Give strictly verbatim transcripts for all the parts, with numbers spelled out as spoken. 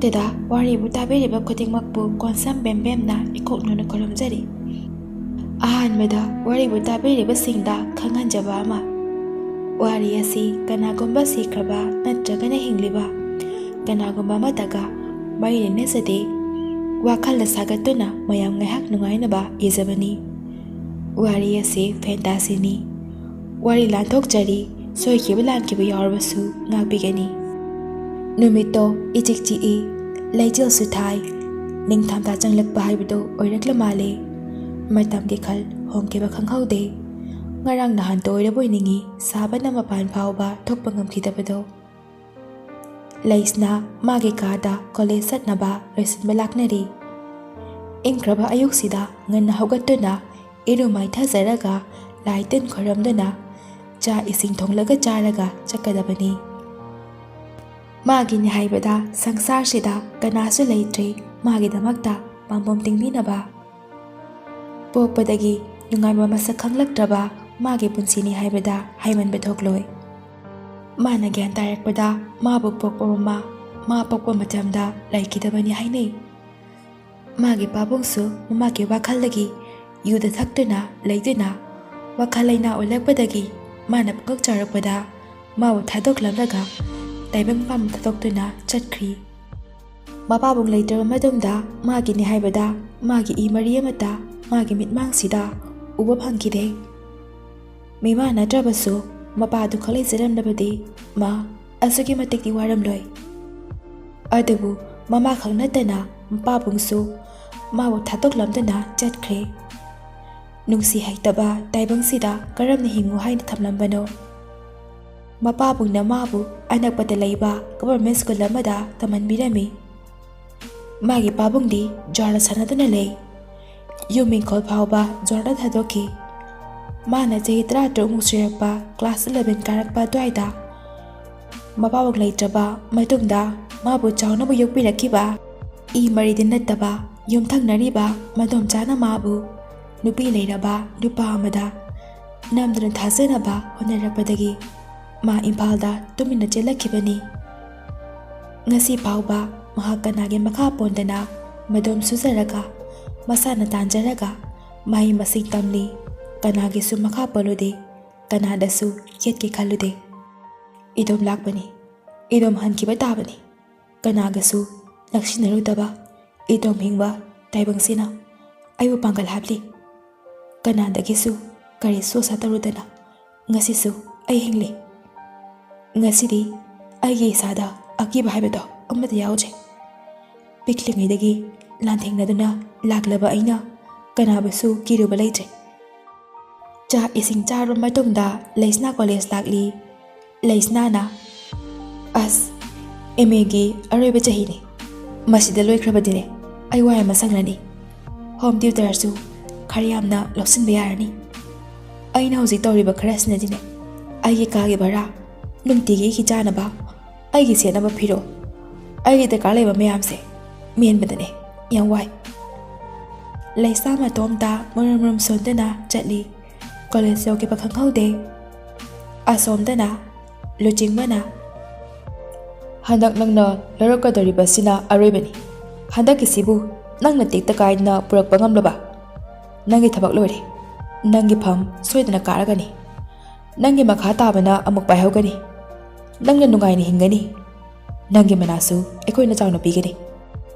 ꯇꯦꯗ ꯋꯥꯔꯤꯕꯨ ꯇꯥꯕꯤꯔꯤꯕ ꯈꯨꯗꯤꯡꯃꯛꯄꯨ ꯀꯣꯟꯁꯝ ꯕꯦꯝꯕꯦꯝꯅ ꯏꯀꯣꯛ ꯅꯣꯟꯅ ꯈꯨꯔꯨꯝꯖꯔꯤ꯫ ꯑꯍꯥꯟꯕꯗ ꯋꯥꯔꯤꯕꯨ ꯇꯥꯕꯤꯔꯤꯕꯁꯤꯡꯗ ꯈꯪꯍꯟꯖꯕ ꯑꯃ꯫ ꯋꯥꯔꯤ ꯑꯁꯤ ꯀꯅꯥꯒꯨꯝꯕ ꯁꯤꯈ꯭ꯔꯕ ꯅꯠꯇ꯭ꯔꯒꯅ ꯍꯤꯡꯂꯤꯕ ꯀꯅꯥꯒꯨꯝꯕ ꯑꯃꯠꯇꯒ ꯃꯔꯤ ꯂꯩꯅꯖꯗꯦ꯫ ꯋꯥꯈꯜꯅ ꯁꯥꯒꯠꯇꯨꯅ ꯃꯌꯥꯝ ꯉꯥꯏꯍꯥꯛ ꯅꯨꯡꯉꯥꯏꯅꯕ ꯏꯖꯕꯅꯤ꯫ ꯋꯥꯔꯤ ꯑꯁꯤ ꯐꯦꯟꯇꯥꯁꯤꯅꯤ꯫ ꯋꯥꯔꯤ ꯂꯥꯟꯊꯣꯛꯆꯔꯤ, ꯁꯣꯏꯈꯤꯕ ꯂꯥꯟꯈꯤꯕ ꯌꯥꯎꯔꯕꯁꯨ ꯉꯥꯛꯄꯤꯒꯅꯤ꯫ ꯅꯨꯃꯤꯠꯇꯣ ꯏꯆꯤꯛ ꯆꯤꯛꯏ, ꯂꯩꯆꯤꯜꯁꯨ ꯊꯥꯏ꯫ ꯅꯤꯡꯊꯝꯊꯥ ꯆꯪꯂꯛꯄ ꯍꯥꯏꯕꯗꯨ ꯑꯣꯏꯔꯛꯂ ꯃꯥꯜꯂꯦ꯫ ꯃꯇꯝꯒꯤ ꯈꯜ ꯍꯣꯡꯈꯤꯕ ꯈꯪꯍꯧꯗꯦ꯫ ꯉꯔꯥꯡ ꯅꯍꯥꯟꯇ ꯑꯣꯏꯔꯕꯣꯏ ꯅꯤꯡꯏ, ꯁꯥꯕꯅ ꯃꯄꯥꯟ ꯐꯥꯎꯕ ꯊꯣꯛꯄ ꯉꯝꯈꯤꯗꯕꯗꯣ꯫ ꯂꯩꯁꯅ ꯃꯥꯒꯤ ꯀꯥꯗ ꯀꯣꯂꯦꯖ ꯆꯠꯅꯕ ꯂꯣꯏꯁꯤꯟꯕ ꯂꯥꯛꯅꯔꯤ꯫ ꯏꯪꯈ꯭ꯔꯕ ꯑꯌꯨꯛꯁꯤꯗ ꯉꯟꯅ ꯍꯧꯒꯠꯇꯨꯅ ꯏꯔꯨ ꯃꯥꯏꯊꯖꯔꯒ ꯂꯥꯏ ꯇꯤꯟ ꯈꯣꯏꯔꯝꯗꯨꯅ ꯆꯥꯛ ꯏꯁꯤꯡ ꯊꯣꯡꯂꯒ ꯆꯥꯔꯒ ꯆꯠꯀꯗꯕꯅꯤ꯫ ꯃꯥꯒꯤꯅꯤ ꯍꯥꯏꯕꯗ ꯁꯪꯁꯥꯔꯁꯤꯗ ꯀꯅꯥꯁꯨ ꯂꯩꯇ꯭ꯔꯦ ꯃꯥꯒꯤꯗꯃꯛꯇ ꯄꯥꯡꯕꯝ ꯇꯤꯡꯕꯤꯅꯕ꯫ ꯄꯣꯛꯄꯗꯒꯤ ꯅꯨꯡꯉꯥꯏꯕ ꯃꯁꯛ ꯈꯪꯂꯛꯇ꯭ꯔꯕ ꯃꯥꯒꯤ ꯄꯨꯟꯁꯤꯅꯤ ꯍꯥꯏꯕꯗ ꯍꯥꯏꯃꯟꯕ ꯊꯣꯛꯂꯣꯏ꯫ ꯃꯥꯅ ꯒ꯭ꯌꯥꯟ ꯇꯥꯔꯛꯄꯗ ꯃꯥꯕꯨ ꯄꯣꯛꯄ ꯃꯃꯥ, ꯃꯥ ꯄꯣꯛꯄ ꯃꯇꯝꯗ ꯂꯩꯈꯤꯗꯕꯅꯤ ꯍꯥꯏꯅꯩ꯫ ꯃꯥꯒꯤ ꯄꯥꯕꯨꯡꯁꯨ ꯃꯃꯥꯒꯤ ꯋꯥꯈꯜꯗꯒꯤ ꯌꯨꯗ ꯊꯛꯇꯨꯅ ꯂꯩꯗꯨꯅ ꯋꯥꯈꯜ ꯂꯩꯅꯥ ꯑꯣꯜꯂꯛꯄꯗꯒꯤ ꯃꯥꯅ ꯄꯨꯡꯀꯛ ꯆꯥꯎꯔꯛꯄꯗ ꯃꯥꯕꯨ ꯊꯥꯗꯣꯛꯂꯝꯂꯒ ꯇꯥꯏꯕꯪ ꯄꯥꯟꯕ ꯊꯥꯗꯣꯛꯇꯨꯅ ꯆꯠꯈ꯭ꯔꯤ꯫ ꯃꯄꯥꯕꯨꯡ ꯂꯩꯇ꯭ꯔꯕ ꯃꯇꯨꯡꯗ ꯃꯥꯒꯤꯅꯤ ꯍꯥꯏꯕꯗ ꯃꯥꯒꯤ ꯏ ꯃꯔꯤ ꯑꯃꯠꯇ ꯃꯥꯒꯤ ꯃꯤꯠꯃꯥꯡꯁꯤꯗ ꯎꯕ ꯐꯪꯈꯤꯗꯦ꯫ ꯃꯤꯃꯥꯟꯅꯗ꯭ꯔꯕꯁꯨ ꯃꯄꯥꯗꯨ ꯈꯛ ꯂꯩꯖꯔꯝꯂꯕꯗꯤ ꯃꯥ ꯑꯁꯨꯛꯀꯤ ꯃꯇꯤꯛꯇꯤ ꯋꯥꯔꯝꯂꯣꯏ꯫ ꯑꯗꯨꯕꯨ ꯃꯃꯥ ꯈꯛ ꯅꯠꯇꯅ ꯃꯄꯥꯕꯨꯡꯁꯨ ꯃꯥꯕꯨ ꯊꯥꯗꯣꯛꯂꯝꯗꯨꯅ ꯆꯠꯈ꯭ꯔꯦ꯫ ꯅꯨꯡꯁꯤ ꯍꯩꯇꯕ ꯇꯥꯏꯕꯪꯁꯤꯗ ꯀꯔꯝꯅ ꯍꯤꯡꯉꯨ ꯍꯥꯏꯅ ꯊꯝꯂꯝꯕꯅꯣ? ꯃꯄꯥꯕꯨꯡꯅ ꯃꯥꯕꯨ ꯑꯅꯛꯄꯗ ꯂꯩꯕ ꯒꯚꯔꯟꯃꯦꯟꯠ ꯁ꯭ꯀꯨꯜ ꯑꯃꯗ ꯇꯝꯍꯟꯕꯤꯔꯝꯃꯤ꯫ ꯃꯥꯒꯤ ꯄꯥꯕꯨꯡꯗꯤ ꯖ꯭ꯋꯥꯔ ꯁꯥꯟꯅꯗꯨꯅ ꯂꯩ꯫ ꯌꯨꯝ ꯏꯪꯈꯣꯜ ꯐꯥꯎꯕ ꯖ꯭ꯋꯥꯔꯅ ꯊꯥꯗꯣꯛꯈꯤ꯫ ꯃꯥꯅ ꯆꯍꯤ ꯇꯔꯥꯇꯔꯨꯛꯃꯨꯛ ꯁꯨꯔꯛꯄ, ꯀ꯭ꯂꯥꯁ ꯏꯂꯚꯦꯟ ꯀꯥꯔꯛꯄ ꯑꯗꯨꯋꯥꯏꯗ ꯃꯄꯥꯕꯨꯡ ꯂꯩꯇ꯭ꯔꯕ ꯃꯇꯨꯡꯗ ꯃꯥꯕꯨ ꯆꯥꯎꯅꯕ ꯌꯣꯛꯄꯤꯔꯛꯈꯤꯕ ꯏ ꯃꯔꯤꯗꯤ ꯅꯠꯇꯕ ꯌꯨꯝꯊꯪꯅꯔꯤꯕ ꯃꯗꯣꯝꯆꯥꯅ ꯃꯥꯕꯨ ꯅꯨꯄꯤ ꯂꯩꯔꯕ ꯅꯨꯄꯥ ꯑꯃꯗ ꯅꯝꯗꯨꯅ ꯊꯥꯖꯅꯕ ꯍꯣꯠꯅꯔꯛꯄꯗꯒꯤ ꯃꯥ ꯏꯝꯐꯥꯜꯗ ꯇꯨꯃꯤꯟꯅ ꯆꯦꯜꯂꯛꯈꯤꯕꯅꯤ꯫ ꯉꯁꯤ ꯐꯥꯎꯕ ꯃꯍꯥꯛ ꯀꯅꯥꯒꯤ ꯃꯈꯥ ꯄꯣꯟꯗꯅ ꯃꯗꯨꯝ ꯁꯨꯖꯔꯒ, ꯃꯁꯥꯅ ꯇꯥꯟꯖꯔꯒ ꯃꯍꯩ ꯃꯁꯤꯡ ꯇꯝꯂꯤ꯫ ꯀꯅꯥꯒꯤꯁꯨ ꯃꯈꯥ ꯄꯣꯜꯂꯨꯗꯦ, ꯀꯅꯥꯗꯁꯨ ꯌꯦꯠꯀꯦ ꯈꯜꯂꯨꯗꯦ꯫ ꯏꯗꯣꯝ ꯂꯥꯛꯄꯅꯤ, ꯏꯗꯣꯝ ꯍꯟꯈꯤꯕ ꯇꯥꯕꯅꯤ꯫ ꯀꯅꯥꯒꯁꯨ ꯅꯛꯁꯤꯟꯅꯔꯨꯗꯕ ꯏꯗꯣꯝ ꯍꯤꯡꯕ ꯇꯥꯏꯕꯪꯁꯤꯅ ꯑꯩꯕꯨ ꯄꯥꯡꯒꯜ ꯍꯥꯞꯂꯤ꯫ ꯀꯅꯥꯗꯒꯤꯁꯨ ꯀꯔꯤꯁꯨ ꯑꯁꯥ ꯇꯧꯔꯨꯗꯅ ꯉꯁꯤꯁꯨ ꯑꯩ ꯍꯤꯡꯂꯤ꯫ ꯉꯁꯤꯗꯤ ꯑꯩꯒꯤ ꯏꯁꯥꯗ ꯑꯀꯤꯕ ꯍꯥꯏꯕꯗꯣ ꯑꯃꯠꯇ ꯌꯥꯎꯗ꯭ꯔꯦ꯫ ꯄꯤꯛꯂꯤꯉꯩꯗꯒꯤ ꯂꯥꯟꯊꯦꯡꯅꯗꯨꯅ ꯂꯥꯛꯂꯕ ꯑꯩꯅ ꯀꯅꯥꯕꯨꯁꯨ ꯀꯤꯔꯨꯕ ꯂꯩꯇ꯭ꯔꯦ꯫ ꯆꯥꯛ ꯏꯁꯤꯡ ꯆꯥꯔꯕ ꯃꯇꯨꯡꯗ ꯂꯩꯁꯅꯥ ꯀꯣꯂꯦꯖ ꯂꯥꯛꯂꯤ꯫ ꯂꯩꯁꯅꯥꯅ, "ꯑꯁ, ꯑꯦꯝ ꯑꯦꯒꯤ ꯑꯔꯣꯏꯕ ꯆꯍꯤꯅꯤ꯫ ꯃꯁꯤꯗ ꯂꯣꯏꯈ꯭ꯔꯕꯗꯤꯅꯦ ꯑꯩ ꯋꯥ ꯌꯥꯝꯅ ꯁꯪꯂꯅꯤ꯫ ꯍꯣꯝ ꯇ꯭ꯌꯨꯇꯔꯁꯨ ꯈꯔ ꯌꯥꯝꯅ ꯂꯧꯁꯤꯟꯕ ꯌꯥꯔꯅꯤ꯫ ꯑꯩꯅ ꯍꯧꯖꯤꯛ ꯇꯧꯔꯤꯕ ꯈꯔꯁꯤꯅꯗꯤꯅꯦ ꯑꯩꯒꯤ ꯀꯥꯒꯤ ꯚꯔꯥ, ꯅꯨꯡꯇꯤꯒꯤ ꯑꯩꯒꯤ ꯆꯥꯅꯕ, ꯑꯩꯒꯤ ꯁꯦꯠꯅꯕ ꯐꯤꯔꯣꯜ, ꯑꯩꯒꯤ ꯗꯔꯀꯥꯔ ꯂꯩꯕ ꯃꯌꯥꯝꯁꯦ ꯃꯦꯟꯕꯗꯅꯦ ꯌꯥꯝ ꯋꯥꯏ꯫" ꯂꯩꯁꯥ ꯃꯇꯣꯝꯇ ꯃꯔꯨꯝ ꯃꯔꯨꯝ ꯁꯣꯟꯗꯨꯅ ꯆꯠꯂꯤ꯫ ꯀꯣꯂꯦꯖ ꯌꯧꯈꯤꯕ ꯈꯪꯍꯧꯗꯦ꯫ ꯑꯁꯣꯝꯗꯅ ꯂꯨꯆꯤꯡꯕꯅ, "ꯍꯟꯗꯛ ꯅꯪꯅ ꯂꯧꯔꯛꯀꯗꯧꯔꯤꯕꯁꯤꯅ ꯑꯔꯣꯏꯕꯅꯤ꯫ ꯍꯟꯗꯛꯀꯤꯁꯤꯕꯨ ꯅꯪꯅ ꯇꯦꯛꯇ ꯀꯥꯏꯗꯅ ꯄꯨꯔꯛꯄ ꯉꯝꯂꯕ? ꯅꯪꯒꯤ ꯊꯕꯛ ꯂꯣꯏꯔꯦ꯫ ꯅꯪꯒꯤ ꯐꯝ ꯁꯣꯏꯗꯅ ꯀꯥꯔꯒꯅꯤ꯫ ꯅꯪꯒꯤ ꯃꯈꯥ ꯇꯥꯕꯅ ꯑꯃꯨꯛ ꯄꯥꯏꯍꯧꯒꯅꯤ꯫ ꯅꯪꯅ ꯅꯨꯡꯉꯥꯏꯅ ꯍꯤꯡꯒꯅꯤ꯫ ꯅꯪꯒꯤ ꯃꯅꯥꯁꯨ ꯑꯩꯈꯣꯏꯅ ꯆꯥꯎꯅ ꯄꯤꯒꯅꯤ꯫"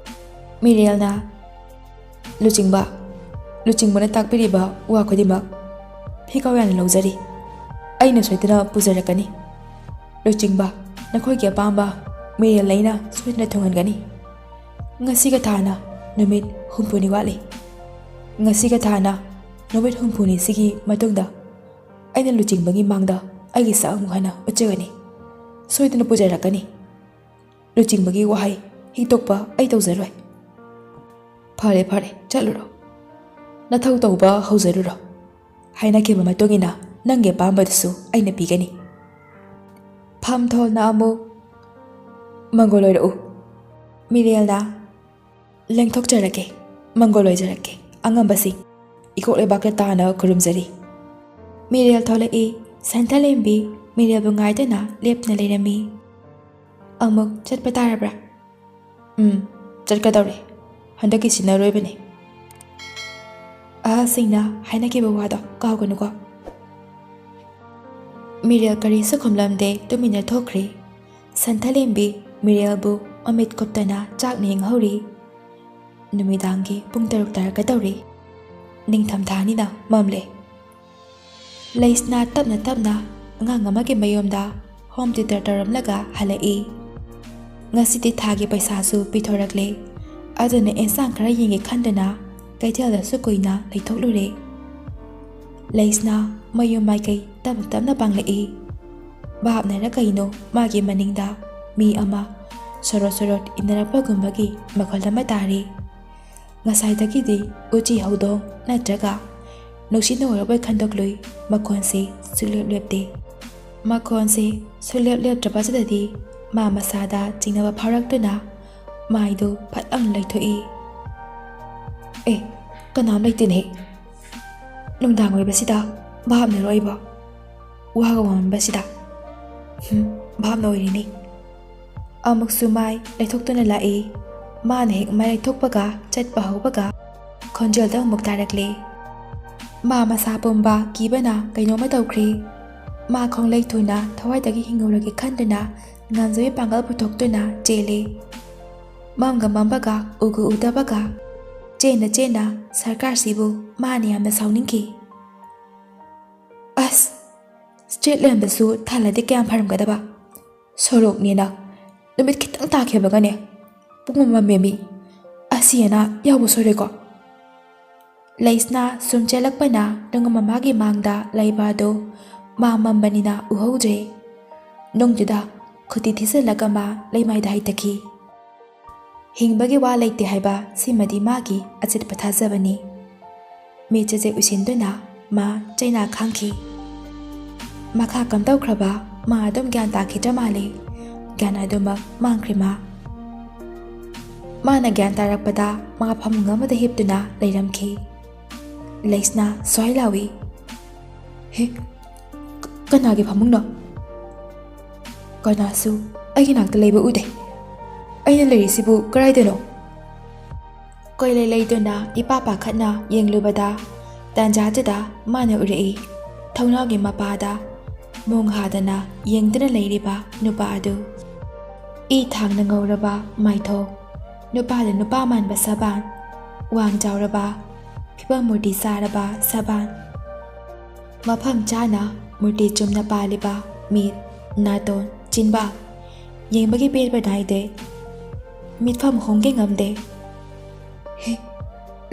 ꯃꯤꯔꯦꯜꯅ, "ꯂꯨꯆꯤꯡꯕ, ꯂꯨꯆꯤꯡꯕꯅ ꯇꯥꯛꯄꯤꯔꯤꯕ ꯋꯥ ꯈꯨꯗꯤꯡꯃꯛ ꯐꯤꯈꯥꯎ ꯌꯥꯅ ꯂꯧꯖꯔꯤ꯫ ꯑꯩꯅ ꯁꯣꯏꯗꯅ ꯄꯨꯖꯔꯛꯀꯅꯤ꯫ ꯂꯨꯆꯤꯡꯕ, ꯅꯈꯣꯏꯒꯤ ꯑꯄꯥꯝꯕ ꯃꯤꯔꯦꯜ ꯑꯩꯅ ꯁꯣꯏꯗꯅ ꯊꯨꯡꯍꯟꯒꯅꯤ꯫ ꯉꯁꯤꯒ ꯊꯥꯅ ꯅꯨꯃꯤꯠ ꯍꯨꯝꯐꯨꯅꯤ ꯋꯥꯠꯂꯤ꯫ ꯉꯁꯤꯒ ꯊꯥꯅ ꯅꯨꯃꯤꯠ ꯍꯨꯝꯐꯨꯅꯤꯁꯤꯒꯤ ꯃꯇꯨꯡꯗ ꯑꯩꯅ ꯂꯨꯆꯤꯡꯕꯒꯤ ꯃꯥꯡꯗ ꯑꯩꯒꯤ ꯁꯛ ꯑꯃꯨꯛ ꯍꯟꯅ ꯎꯠꯆꯒꯅꯤ꯫ ꯁꯣꯏꯗꯅ ꯄꯨꯖꯔꯛꯀꯅꯤ꯫ ꯂꯨꯆꯤꯡꯕꯒꯤ ꯋꯥꯍꯩ ꯍꯤꯛꯇꯣꯛꯄ ꯑꯩ ꯇꯧꯖꯔꯣꯏ꯫" "ꯐꯔꯦ, ꯐꯔꯦ, ꯆꯠꯂꯨꯔꯣ꯫ ꯅꯊꯧ ꯇꯧꯕ ꯍꯧꯖꯔꯨꯔꯣ꯫ ꯍꯥꯏꯅꯈꯤꯕ ꯃꯇꯨꯡ ꯏꯟꯅ ꯅꯪꯒꯤ ꯑꯄꯥꯝꯕꯗꯨꯁꯨ ꯑꯩꯅ ꯄꯤꯒꯅꯤ꯫" ꯐꯝ ꯊꯣꯜꯅ ꯑꯃꯨꯛ, "ꯃꯪꯒꯣꯜ ꯑꯣꯏꯔꯛꯎ꯫" ꯃꯤꯔꯦꯜꯅ, "ꯂꯦꯡꯊꯣꯛꯆꯔꯒꯦ, ꯃꯪꯒꯣꯜ ꯑꯣꯏꯖꯔꯛꯀꯦ꯫ ꯑꯉꯝꯕꯁꯤꯡ, ꯏꯀꯣꯛ ꯂꯩꯕꯥꯛꯇ ꯇꯥꯅ ꯈꯨꯔꯨꯝꯖꯔꯤ꯫" ꯃꯤꯔꯦꯜ ꯊꯣꯛꯂꯛꯏ꯫ ꯁꯟꯊꯂꯦꯝꯕꯤ ꯃꯤꯔꯦꯜꯕꯨ ꯉꯥꯏꯗꯅ ꯂꯦꯞꯇꯨꯅ ꯂꯩꯔꯝꯃꯤ꯫ "ꯑꯃꯨꯛ ꯆꯠꯄ ꯇꯥꯔꯕ꯭ꯔꯥ?" "ꯎꯝ, ꯆꯠꯀꯗꯧꯔꯦ꯫ ꯍꯟꯗꯛꯀꯤꯁꯤꯅ ꯑꯔꯣꯏꯕꯅꯤ꯫ ꯑꯍꯜꯁꯤꯡꯅ ꯍꯥꯏꯅꯈꯤꯕ ꯋꯥꯗꯣ ꯀꯥꯎꯒꯅꯨꯀꯣ꯫" ꯃꯤꯔꯦꯜ ꯀꯔꯤꯁꯨ ꯈꯨꯝꯂꯝꯗꯦ, ꯇꯨꯃꯤꯟꯅ ꯊꯣꯛꯈ꯭ꯔꯤ꯫ ꯁꯟꯊꯂꯦꯝꯕꯤ ꯃꯤꯔꯦꯜꯕꯨ ꯃꯃꯤꯠ ꯀꯨꯞꯇꯅ ꯆꯥꯛꯅ ꯌꯦꯡꯍꯧꯔꯤ꯫ ꯅꯨꯃꯤꯗꯥꯡꯒꯤ ꯄꯨꯡ ꯇꯔꯨꯛ ꯇꯥꯔꯛꯀꯗꯧꯔꯤ꯫ ꯅꯤꯡꯊꯝꯊꯥꯅꯤꯅ ꯃꯝꯂꯦ꯫ ꯂꯩꯁꯅꯥ ꯇꯞꯅ ꯇꯞꯅ ꯑꯉꯥꯡ ꯑꯃꯒꯤ ꯃꯌꯨꯝꯗ ꯍꯣꯝ ꯇ꯭ꯌꯨꯇꯔ ꯇꯧꯔꯝꯂꯒ ꯍꯜꯂꯛꯏ꯫ ꯉꯁꯤꯗꯤ ꯊꯥꯒꯤ ꯄꯩꯁꯥꯁꯨ ꯄꯤꯊꯣꯔꯛꯂꯦ꯫ ꯑꯗꯨꯅ ꯑꯦꯟꯁꯥꯡ ꯈꯔ ꯌꯦꯡꯒꯦ ꯈꯟꯗꯨꯅ ꯀꯩꯊꯦꯜꯗꯁꯨ ꯀꯨꯏꯅ ꯂꯩꯊꯣꯛꯂꯨꯔꯦ꯫ ꯂꯩꯁꯅꯥ ꯃꯌꯨꯝ ꯃꯥꯏꯀꯩ ꯇꯞꯅ ꯇꯞꯅ ꯄꯥꯡꯂꯛꯏ꯫ ꯚꯥꯞꯅꯔ ꯀꯩꯅꯣ ꯃꯥꯒꯤ ꯃꯅꯤꯡꯗ ꯃꯤ ꯑꯃ ꯁꯣꯔꯣꯠ ꯁꯣꯔꯣꯠ ꯏꯟꯅꯔꯛꯄꯒꯨꯝꯕꯒꯤ ꯃꯈꯣꯜ ꯑꯃ ꯇꯥꯔꯤ꯫ ꯉꯁꯥꯏꯗꯒꯤꯗꯤ ꯎꯆꯤ ꯍꯧꯗꯣꯡ ꯅꯠꯇ꯭ꯔꯒ ꯅꯨꯡꯁꯤꯠꯅ ꯑꯣꯏꯔꯕꯣꯏ ꯈꯟꯗꯣꯛꯂꯨꯏ꯫ ꯃꯈꯣꯟꯁꯤ ꯁꯨꯛꯂꯦꯞ ꯂꯦꯞꯇꯦ꯫ ꯃꯈꯣꯟꯁꯤ ꯁꯨꯛꯂꯦꯞ ꯂꯦꯞꯇ꯭ꯔꯕꯁꯤꯗꯗꯤ ꯃꯥ ꯃꯁꯥꯗ ꯆꯤꯡꯅꯕ ꯐꯥꯎꯔꯛꯇꯨꯅ ꯃꯥꯏꯗꯨ ꯐꯠ ꯂꯥꯎꯅ ꯂꯩꯊꯣꯛꯏ꯫ "ꯑꯦ, ꯀꯅꯥꯝ ꯂꯩꯇꯦꯅꯦ꯫ ꯅꯨꯡꯗꯥꯡ ꯑꯣꯏꯕꯁꯤꯗ ꯚꯥꯞꯅꯔꯣꯏꯕ꯫ ꯋꯥꯒ ꯋꯥꯃꯟꯕꯁꯤꯗ꯫ ꯍꯨꯝ, ꯚꯥꯞꯅ ꯑꯣꯏꯔꯤꯅꯤ꯫" ꯑꯃꯨꯛꯁꯨ ꯃꯥꯏ ꯂꯩꯊꯣꯛꯇꯨꯅ ꯂꯥꯛꯏ꯫ ꯃꯥꯅ ꯍꯦꯛ ꯃꯥꯏ ꯂꯩꯊꯣꯛꯄꯒ ꯆꯠꯄ ꯍꯧꯕꯒ ꯈꯣꯟꯖꯦꯜꯗ ꯑꯃꯨꯛ ꯇꯥꯔꯛꯂꯦ꯫ ꯃꯥ ꯃꯁꯥ ꯄꯨꯝꯕ ꯀꯤꯕꯅ ꯀꯩꯅꯣꯝꯃ ꯇꯧꯈ꯭ꯔꯦ꯫ ꯃꯥ ꯈꯣꯡꯂꯩ ꯊꯨꯅ ꯊꯋꯥꯏꯗꯒꯤ ꯍꯤꯡꯍꯧꯔꯒꯦ ꯈꯟꯗꯨꯅ ꯉꯝꯖꯕꯤ ꯄꯥꯡꯒꯜ ꯄꯨꯊꯣꯛꯇꯨꯅ ꯆꯦꯜꯂꯦ꯫ ꯃꯝꯒ ꯃꯝꯕꯒ ꯎꯒ ꯎꯗꯕꯒ ꯆꯦꯟꯅ ꯆꯦꯟꯅ ꯁꯔꯀꯥꯔꯁꯤꯕꯨ ꯃꯥꯅ ꯌꯥꯝꯅ ꯁꯥꯎꯅꯤꯡꯈꯤ꯫ ꯑꯁ! ꯁ꯭ꯇ꯭ꯔꯤꯠ ꯂꯦꯝꯞꯇꯁꯨ ꯊꯥꯜꯂꯗꯤ ꯀꯌꯥꯝ ꯐꯔꯝꯒꯗꯕ꯫ ꯁꯣꯔꯣꯛꯅꯦꯅ ꯅꯨꯃꯤꯠ ꯈꯤꯇꯪ ꯇꯥꯈꯤꯕꯒꯅꯦ ꯄꯨꯡꯃꯝ ꯃꯝꯃꯦꯃꯤ꯫ ꯑꯁꯤ ꯑꯅꯥ ꯌꯥꯎꯕ ꯁꯣꯏꯔꯣꯏꯀꯣ꯫ ꯂꯩꯁꯅꯥ ꯁꯨꯝ ꯆꯦꯜꯂꯛꯄꯅ ꯅꯨꯡꯉꯝꯕ ꯃꯥꯒꯤ ꯃꯥꯡꯗ ꯂꯩꯕ ꯑꯗꯨ ꯃꯥ ꯃꯝꯕꯅꯤꯅ ꯎꯍꯧꯗ꯭ꯔꯦ꯫ ꯅꯨꯡꯗꯨꯗ ꯈꯨꯠꯇꯤ ꯊꯤꯖꯤꯜꯂꯒ ꯃꯥ ꯂꯩꯃꯥꯏꯗ ꯍꯩꯊꯈꯤ꯫ ꯍꯤꯡꯕꯒꯤ ꯋꯥ ꯂꯩꯇꯦ ꯍꯥꯏꯕ ꯁꯤꯃꯗꯤ ꯃꯥꯒꯤ ꯑꯆꯦꯠꯄ ꯊꯥꯖꯕꯅꯤ꯫ ꯃꯤꯠ ꯆꯦꯖꯦꯛ ꯎꯏꯁꯤꯟꯗꯨꯅ ꯃꯥ ꯆꯩꯅꯥ ꯈꯥꯡꯈꯤ꯫ ꯃꯈꯥ ꯀꯝꯗꯧꯈ꯭ꯔꯕ ꯃꯥ ꯑꯗꯨꯝ ꯒ꯭ꯌꯥꯟ ꯇꯥꯈꯤꯗ꯭ꯔ ꯃꯥꯜꯂꯦ꯫ ꯒ꯭ꯌꯥꯟ ꯑꯗꯨꯃꯛ ꯃꯥꯡꯈ꯭ꯔꯦ ꯃꯥ꯫ ꯃꯥꯅ ꯒ꯭ꯌꯥꯟ ꯇꯥꯔꯛꯄꯗ ꯃꯥ ꯐꯃꯨꯡ ꯑꯃꯗ ꯍꯤꯞꯇꯨꯅ ꯂꯩꯔꯝꯈꯤ꯫ ꯂꯩꯁꯅꯥ ꯁ꯭ꯋꯥꯏ ꯂꯥꯎꯏ꯫ "ꯍꯦ, ꯀ-, ꯀꯅꯥꯒꯤ ꯐꯃꯨꯡꯅꯣ? ꯀꯅꯥꯁꯨ ꯑꯩꯒꯤ ꯅꯥꯛꯇ ꯂꯩꯕ ꯎꯗꯦ꯫ ꯑꯩꯅ ꯂꯩꯔꯤꯁꯤꯕꯨ ꯀꯗꯥꯏꯗꯅꯣ? ꯀꯣꯏꯂꯩ ꯂꯩꯗꯨꯅ ꯏꯄꯥ ꯄꯥꯈꯠꯅ ꯌꯦꯡꯂꯨꯕꯗ, ꯇꯥꯟꯖꯥꯗꯨꯗ ꯃꯥꯅ ꯎꯔꯛꯏ ꯊꯧꯅꯥꯒꯤ ꯃꯄꯥꯗ ꯃꯣꯡ ꯍꯥꯗꯅ ꯌꯦꯡꯗꯨꯅ ꯂꯩꯔꯤꯕ ꯅꯨꯄꯥ ꯑꯗꯨ꯫ ꯏ ꯊꯥꯡꯅ ꯉꯧꯔꯕ ꯃꯥꯏꯊꯣꯡ, ꯅꯨꯄꯥꯗ ꯅꯨꯄꯥ ꯃꯥꯟꯕ ꯁꯕꯥꯟ, ꯋꯥꯡ ꯆꯥꯎꯔꯕ, ꯐꯤꯕꯝ ꯃꯨꯔꯇꯤ ꯆꯥꯔꯕ ꯁꯕꯥꯟ꯫ ꯃꯐꯝ ꯆꯥꯅ ꯃꯨꯔꯇꯤ ꯆꯨꯝꯅ ꯄꯥꯜꯂꯤꯕ ꯃꯤꯠ, ꯅꯥꯇꯣꯟ, ꯆꯤꯟꯕꯥꯜ꯫ ꯌꯦꯡꯕꯒꯤ ꯄꯦꯟꯕ ꯅꯥꯏꯗꯦ꯫ ꯃꯤꯠꯐꯝ ꯍꯣꯡꯒꯦ ꯉꯝꯗꯦ꯫ ꯍꯦ,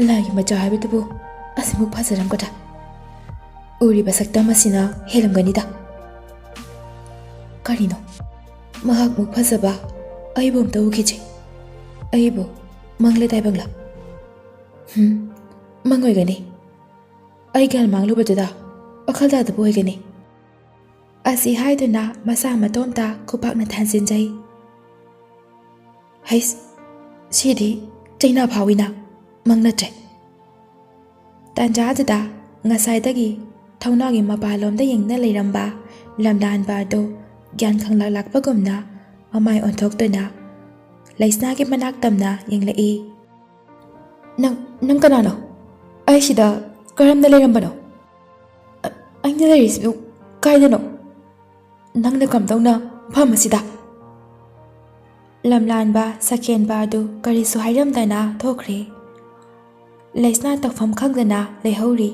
ꯂꯥꯏꯒꯤ ꯃꯆꯥ ꯍꯥꯏꯕꯗꯨꯕꯨ ꯑꯁꯤꯃꯨꯛ ꯐꯖꯔꯝꯒꯗ꯭ꯔꯥ? ꯎꯔꯤꯕ ꯁꯛꯇꯝ ꯑꯁꯤꯅ ꯍꯦꯜꯂꯝꯒꯅꯤꯗ꯫ ꯀꯔꯤꯅꯣ? ꯃꯍꯥꯛꯃꯨꯛ ꯐꯖꯕ ꯑꯩꯕꯨ ꯑꯝꯇ ꯎꯈꯤꯁꯦ꯫ ꯑꯩꯕꯨ ꯃꯪꯂꯦ ꯇꯥꯏꯕꯪꯂꯥ? ꯍꯨꯝ, ꯃꯪ ꯑꯣꯏꯒꯅꯤ꯫ ꯑꯩ ꯒ꯭ꯌꯥꯟ ꯃꯥꯡꯂꯨꯕꯗꯨꯗ ꯋꯥꯈꯜ ꯇꯥꯗꯕ ꯑꯣꯏꯒꯅꯤ꯫ ꯑꯁꯤ ꯍꯥꯏꯗꯨꯅ ꯃꯁꯥ ꯃꯇꯣꯝꯇ ꯈꯨꯄꯥꯛꯅ ꯊꯥꯡꯖꯤꯟꯖꯩ꯫ ꯍꯩꯁ, ꯁꯤꯗꯤ ꯆꯩꯅꯥ ꯐꯥꯎꯏꯅ, ꯃꯪ ꯅꯠꯇ꯭ꯔꯦ꯫ ꯇꯥꯟꯖꯥꯗꯨꯗ ꯉꯁꯥꯏꯗꯒꯤ ꯊꯧꯅꯥꯒꯤ ꯃꯄꯥꯂꯣꯝꯗ ꯌꯦꯡꯗꯨꯅ ꯂꯩꯔꯝꯕ ꯂꯝꯂꯥꯟꯕ ꯑꯗꯨ ꯒ꯭ꯌꯥꯟ ꯈꯪꯂꯛ ꯂꯥꯛꯄꯒꯨꯝꯅ ꯃꯃꯥꯏ ꯑꯣꯟꯊꯣꯛꯇꯨꯅ ꯂꯩꯁꯅꯥꯒꯤ ꯃꯅꯥꯛ ꯇꯝꯅ ꯌꯦꯡꯂꯛꯏ꯫ "ꯅꯪ, ꯅꯪ ꯀꯅꯥꯅꯣ? ꯑꯩ ꯁꯤꯗ ꯀꯔꯝꯅ ꯂꯩꯔꯝꯕꯅꯣ? ꯑ-, ꯑꯩꯅ ꯂꯩꯔꯤꯁꯤꯕꯨ ꯀꯥꯏꯗꯅꯣ? ꯅꯪꯅ ꯀꯝꯗꯧꯅ ꯃꯐꯝ ꯑꯁꯤꯗ?" ꯂꯝꯂꯥꯟꯕ ꯁꯛꯍꯦꯟꯕ ꯑꯗꯨ ꯀꯔꯤꯁꯨ ꯍꯥꯏꯔꯝꯗꯅ ꯊꯣꯛꯈ꯭ꯔꯦ꯫ ꯂꯩꯁꯅꯥ ꯇꯧꯐꯝ ꯈꯪꯗꯅ ꯂꯩꯍꯧꯔꯤ꯫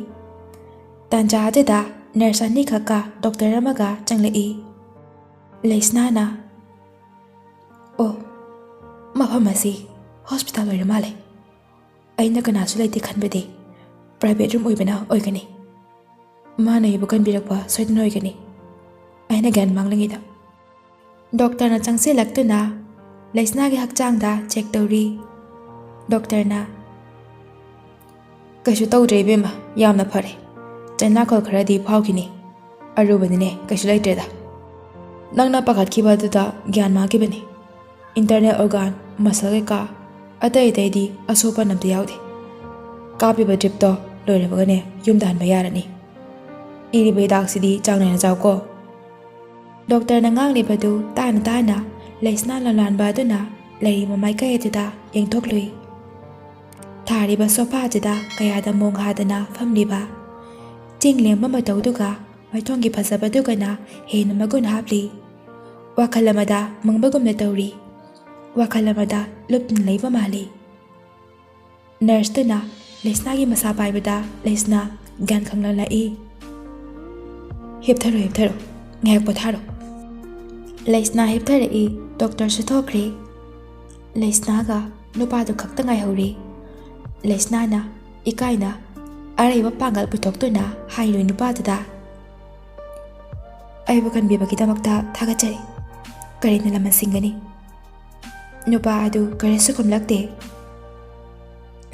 ꯇꯥꯟꯖꯥ ꯑꯗꯨꯗ ꯅꯔꯁ ꯑꯅꯤꯈꯛꯀ ꯗꯣꯛꯇꯔ ꯑꯃꯒ ꯆꯪꯂꯛꯏ꯫ ꯂꯩꯁꯅꯥꯅ, "ꯑꯣ, ꯃꯐꯝ ꯑꯁꯤ ꯍꯣꯁꯄꯤꯇꯥꯜ ꯑꯣꯏꯔ ꯃꯥꯜꯂꯦ꯫ ꯑꯩꯅ ꯀꯅꯥꯁꯨ ꯂꯩꯇꯦ ꯈꯟꯕꯗꯤ ꯄ꯭ꯔꯥꯏꯚꯦꯠ ꯔꯨꯝ ꯑꯣꯏꯕꯅ ꯑꯣꯏꯒꯅꯤ꯫ ꯃꯥꯅ ꯑꯩꯕꯨ ꯀꯟꯕꯤꯔꯛꯄ ꯁꯣꯏꯗꯅ ꯑꯣꯏꯒꯅꯤ꯫ ꯑꯩꯅ ꯒ꯭ꯌꯥꯟ ꯃꯥꯡꯂꯤꯉꯩꯗ꯫" ꯗꯣꯛꯇꯔꯅ ꯆꯪꯁꯤꯜꯂꯛꯇꯨꯅ ꯂꯩꯁꯅꯥꯒꯤ ꯍꯛꯆꯥꯡꯗ ꯆꯦꯛ ꯇꯧꯔꯤ꯫ ꯗꯣꯛꯇꯔꯅ, "ꯀꯩꯁꯨ ꯇꯧꯗ꯭ꯔꯦ ꯏꯕꯦꯝꯃ, ꯌꯥꯝꯅ ꯐꯔꯦ꯫ ꯆꯩꯅꯥꯈꯣꯜ ꯈꯔꯗꯤ ꯐꯥꯎꯈꯤꯅꯤ꯫ ꯑꯔꯨꯕꯅꯤꯅꯦ, ꯀꯩꯁꯨ ꯂꯩꯇ꯭ꯔꯦꯗ꯫ ꯅꯪꯅ ꯄꯥꯈꯠꯈꯤꯕ ꯑꯗꯨꯗ ꯒ꯭ꯌꯥꯟ ꯃꯥꯡꯈꯤꯕꯅꯤ꯫ ꯏꯟꯇꯔꯅꯦꯜ ꯑꯣꯔꯒꯥꯟ, ꯃꯁꯜ ꯀꯩꯀꯥ ꯑꯇꯩ ꯑꯇꯩꯗꯤ ꯑꯁꯣꯛꯄ ꯑꯝꯇ ꯌꯥꯎꯗꯦ꯫ ꯀꯥꯞꯄꯤꯕ ꯗ꯭ꯔꯤꯞꯇꯣ ꯂꯣꯏꯔꯕꯒꯅꯦ ꯌꯨꯝꯗ ꯍꯟꯕ ꯌꯥꯔꯅꯤ꯫ ꯏꯔꯤꯕ ꯍꯤꯗꯥꯛꯁꯤꯗꯤ ꯆꯥꯡ ꯅꯥꯏꯅ ꯆꯥꯎꯀꯣ꯫" ꯗꯣꯛꯇꯔꯅ ꯉꯥꯡꯂꯤꯕꯗꯨ ꯇꯥꯅ ꯇꯥꯅ ꯂꯩꯁꯅꯥ ꯂꯝꯂꯥꯟꯕ ꯑꯗꯨꯅ ꯂꯩꯔꯤꯕ ꯃꯥꯏꯀꯩ ꯑꯗꯨꯗ ꯌꯦꯡꯊꯣꯛꯂꯨꯏ꯫ ꯊꯥꯔꯤꯕ ꯁꯣꯐꯥ ꯑꯗꯨꯗ ꯀꯌꯥꯗ ꯃꯣꯡ ꯍꯥꯗꯅ ꯐꯝꯂꯤꯕ ꯆꯤꯡ ꯂꯦꯝꯕ ꯃꯇꯧꯗꯨꯒ ꯃꯥꯏꯊꯣꯡꯒꯤ ꯐꯖꯕꯗꯨꯒꯅ ꯍꯦꯟꯅ ꯃꯒꯨꯟ ꯍꯥꯞꯂꯤ꯫ ꯋꯥꯈꯜ ꯑꯃꯗ ꯃꯪꯕꯒꯨꯝꯅ ꯇꯧꯔꯤ꯫ ꯋꯥꯈꯜ ꯑꯃꯗ ꯂꯨꯞꯇꯨꯅ ꯂꯩꯕ ꯃꯥꯜꯂꯤ꯫ ꯅꯔꯁꯇꯨꯅ ꯂꯩꯁꯅꯥꯒꯤ ꯃꯁꯥ ꯄꯥꯏꯕꯗ ꯂꯩꯁꯅꯥ ꯒ꯭ꯌꯥꯟ ꯈꯪꯂꯛꯂꯛꯏ꯫ "ꯍꯤꯞꯊꯔꯣ, ꯍꯤꯞꯊꯔꯣ, ꯉꯥꯏꯍꯥꯛ ꯄꯣꯊꯥꯔꯣ꯫" ꯂꯩꯁꯅꯥ ꯍꯤꯞꯊꯔꯛꯏ꯫ ꯗꯣꯛꯇꯔꯁꯨ ꯊꯣꯛꯈ꯭ꯔꯦ꯫ ꯂꯩꯁꯅꯥꯒ ꯅꯨꯄꯥꯗꯨ ꯈꯛꯇ ꯉꯥꯏꯍꯧꯔꯦ꯫ ꯂꯩꯁꯅꯥꯅ ꯏꯀꯥꯏꯅ ꯑꯔꯩꯕ ꯄꯥꯡꯒꯜ ꯄꯨꯊꯣꯛꯇꯨꯅ ꯍꯥꯏꯔꯨꯏ ꯅꯨꯄꯥꯗꯨꯗ, "ꯑꯩꯕꯨ ꯀꯟꯕꯤꯕꯒꯤꯗꯃꯛꯇ ꯊꯥꯒꯠꯆꯔꯤ꯫ ꯀꯔꯤꯅ ꯂꯃꯟ ꯁꯤꯡꯒꯅꯤ?" ꯅꯨꯄꯥ ꯑꯗꯨ ꯀꯔꯤꯁꯨ ꯈꯨꯝꯂꯛꯇꯦ꯫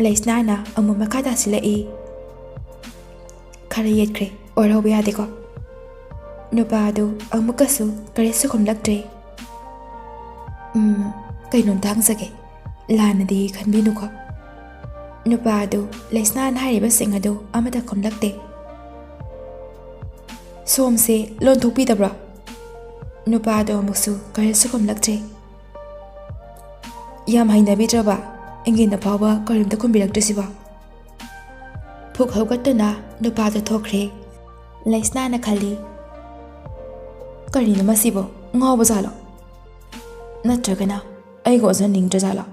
ꯂꯩꯁꯅꯥꯅ ꯑꯃꯨꯛ ꯃꯈꯥ ꯇꯥꯁꯤꯜꯂꯛꯏ꯫ "ꯈꯔ ꯌꯦꯠꯈ꯭ꯔꯦ, ꯑꯣꯏꯔꯧꯕ ꯌꯥꯗꯦꯀꯣ?" ꯅꯨꯄꯥ ꯑꯗꯨ ꯑꯃꯨꯛꯀꯁꯨ ꯀꯔꯤꯁꯨ ꯈꯨꯝꯂꯛꯇ꯭ꯔꯦ꯫ "ꯎꯝ, ꯀꯩꯅꯣꯝꯇ ꯍꯪꯖꯒꯦ, ꯂꯥꯟꯅꯗꯤ ꯈꯟꯕꯤꯅꯨꯀꯣ꯫" ꯅꯨꯄꯥ ꯑꯗꯨ ꯂꯩꯁꯅꯥꯅ ꯍꯥꯏꯔꯤꯕꯁꯤꯡ ꯑꯗꯨ ꯑꯃꯠꯇ ꯈꯨꯝꯂꯛꯇꯦ꯫ "ꯁꯣꯝꯁꯦ ꯂꯣꯟ ꯊꯣꯛꯄꯤꯗꯕ꯭ꯔꯣ?" ꯅꯨꯄꯥ ꯑꯗꯨ ꯑꯃꯨꯛꯁꯨ ꯀꯔꯤꯁꯨ ꯈꯨꯝꯂꯛꯇ꯭ꯔꯦ꯫ "ꯌꯥꯝ ꯍꯩꯅꯕꯤꯗ꯭ꯔꯕ, ꯏꯪꯒꯤꯠꯅ ꯐꯥꯎꯕ ꯀꯔꯤꯝꯇ ꯈꯨꯝꯕꯤꯔꯛꯇ꯭ꯔꯤꯁꯤꯕꯣ?" ꯐꯨꯛ ꯍꯧꯒꯠꯇꯨꯅ ꯅꯨꯄꯥꯗꯨ ꯊꯣꯛꯈ꯭ꯔꯦ꯫ ꯂꯩꯁꯅꯥꯅ ꯈꯜꯂꯤ, "ꯀꯔꯤꯅꯣ ꯃꯁꯤꯕꯣ? ꯉꯥꯎꯕ ꯖꯥꯠꯂꯣ? ꯅꯠꯇ꯭ꯔꯒꯅ ꯑꯩꯒ ꯑꯣꯟꯁꯤꯟꯅꯤꯡꯗ꯭ꯔ ꯖꯥꯠꯂꯣ?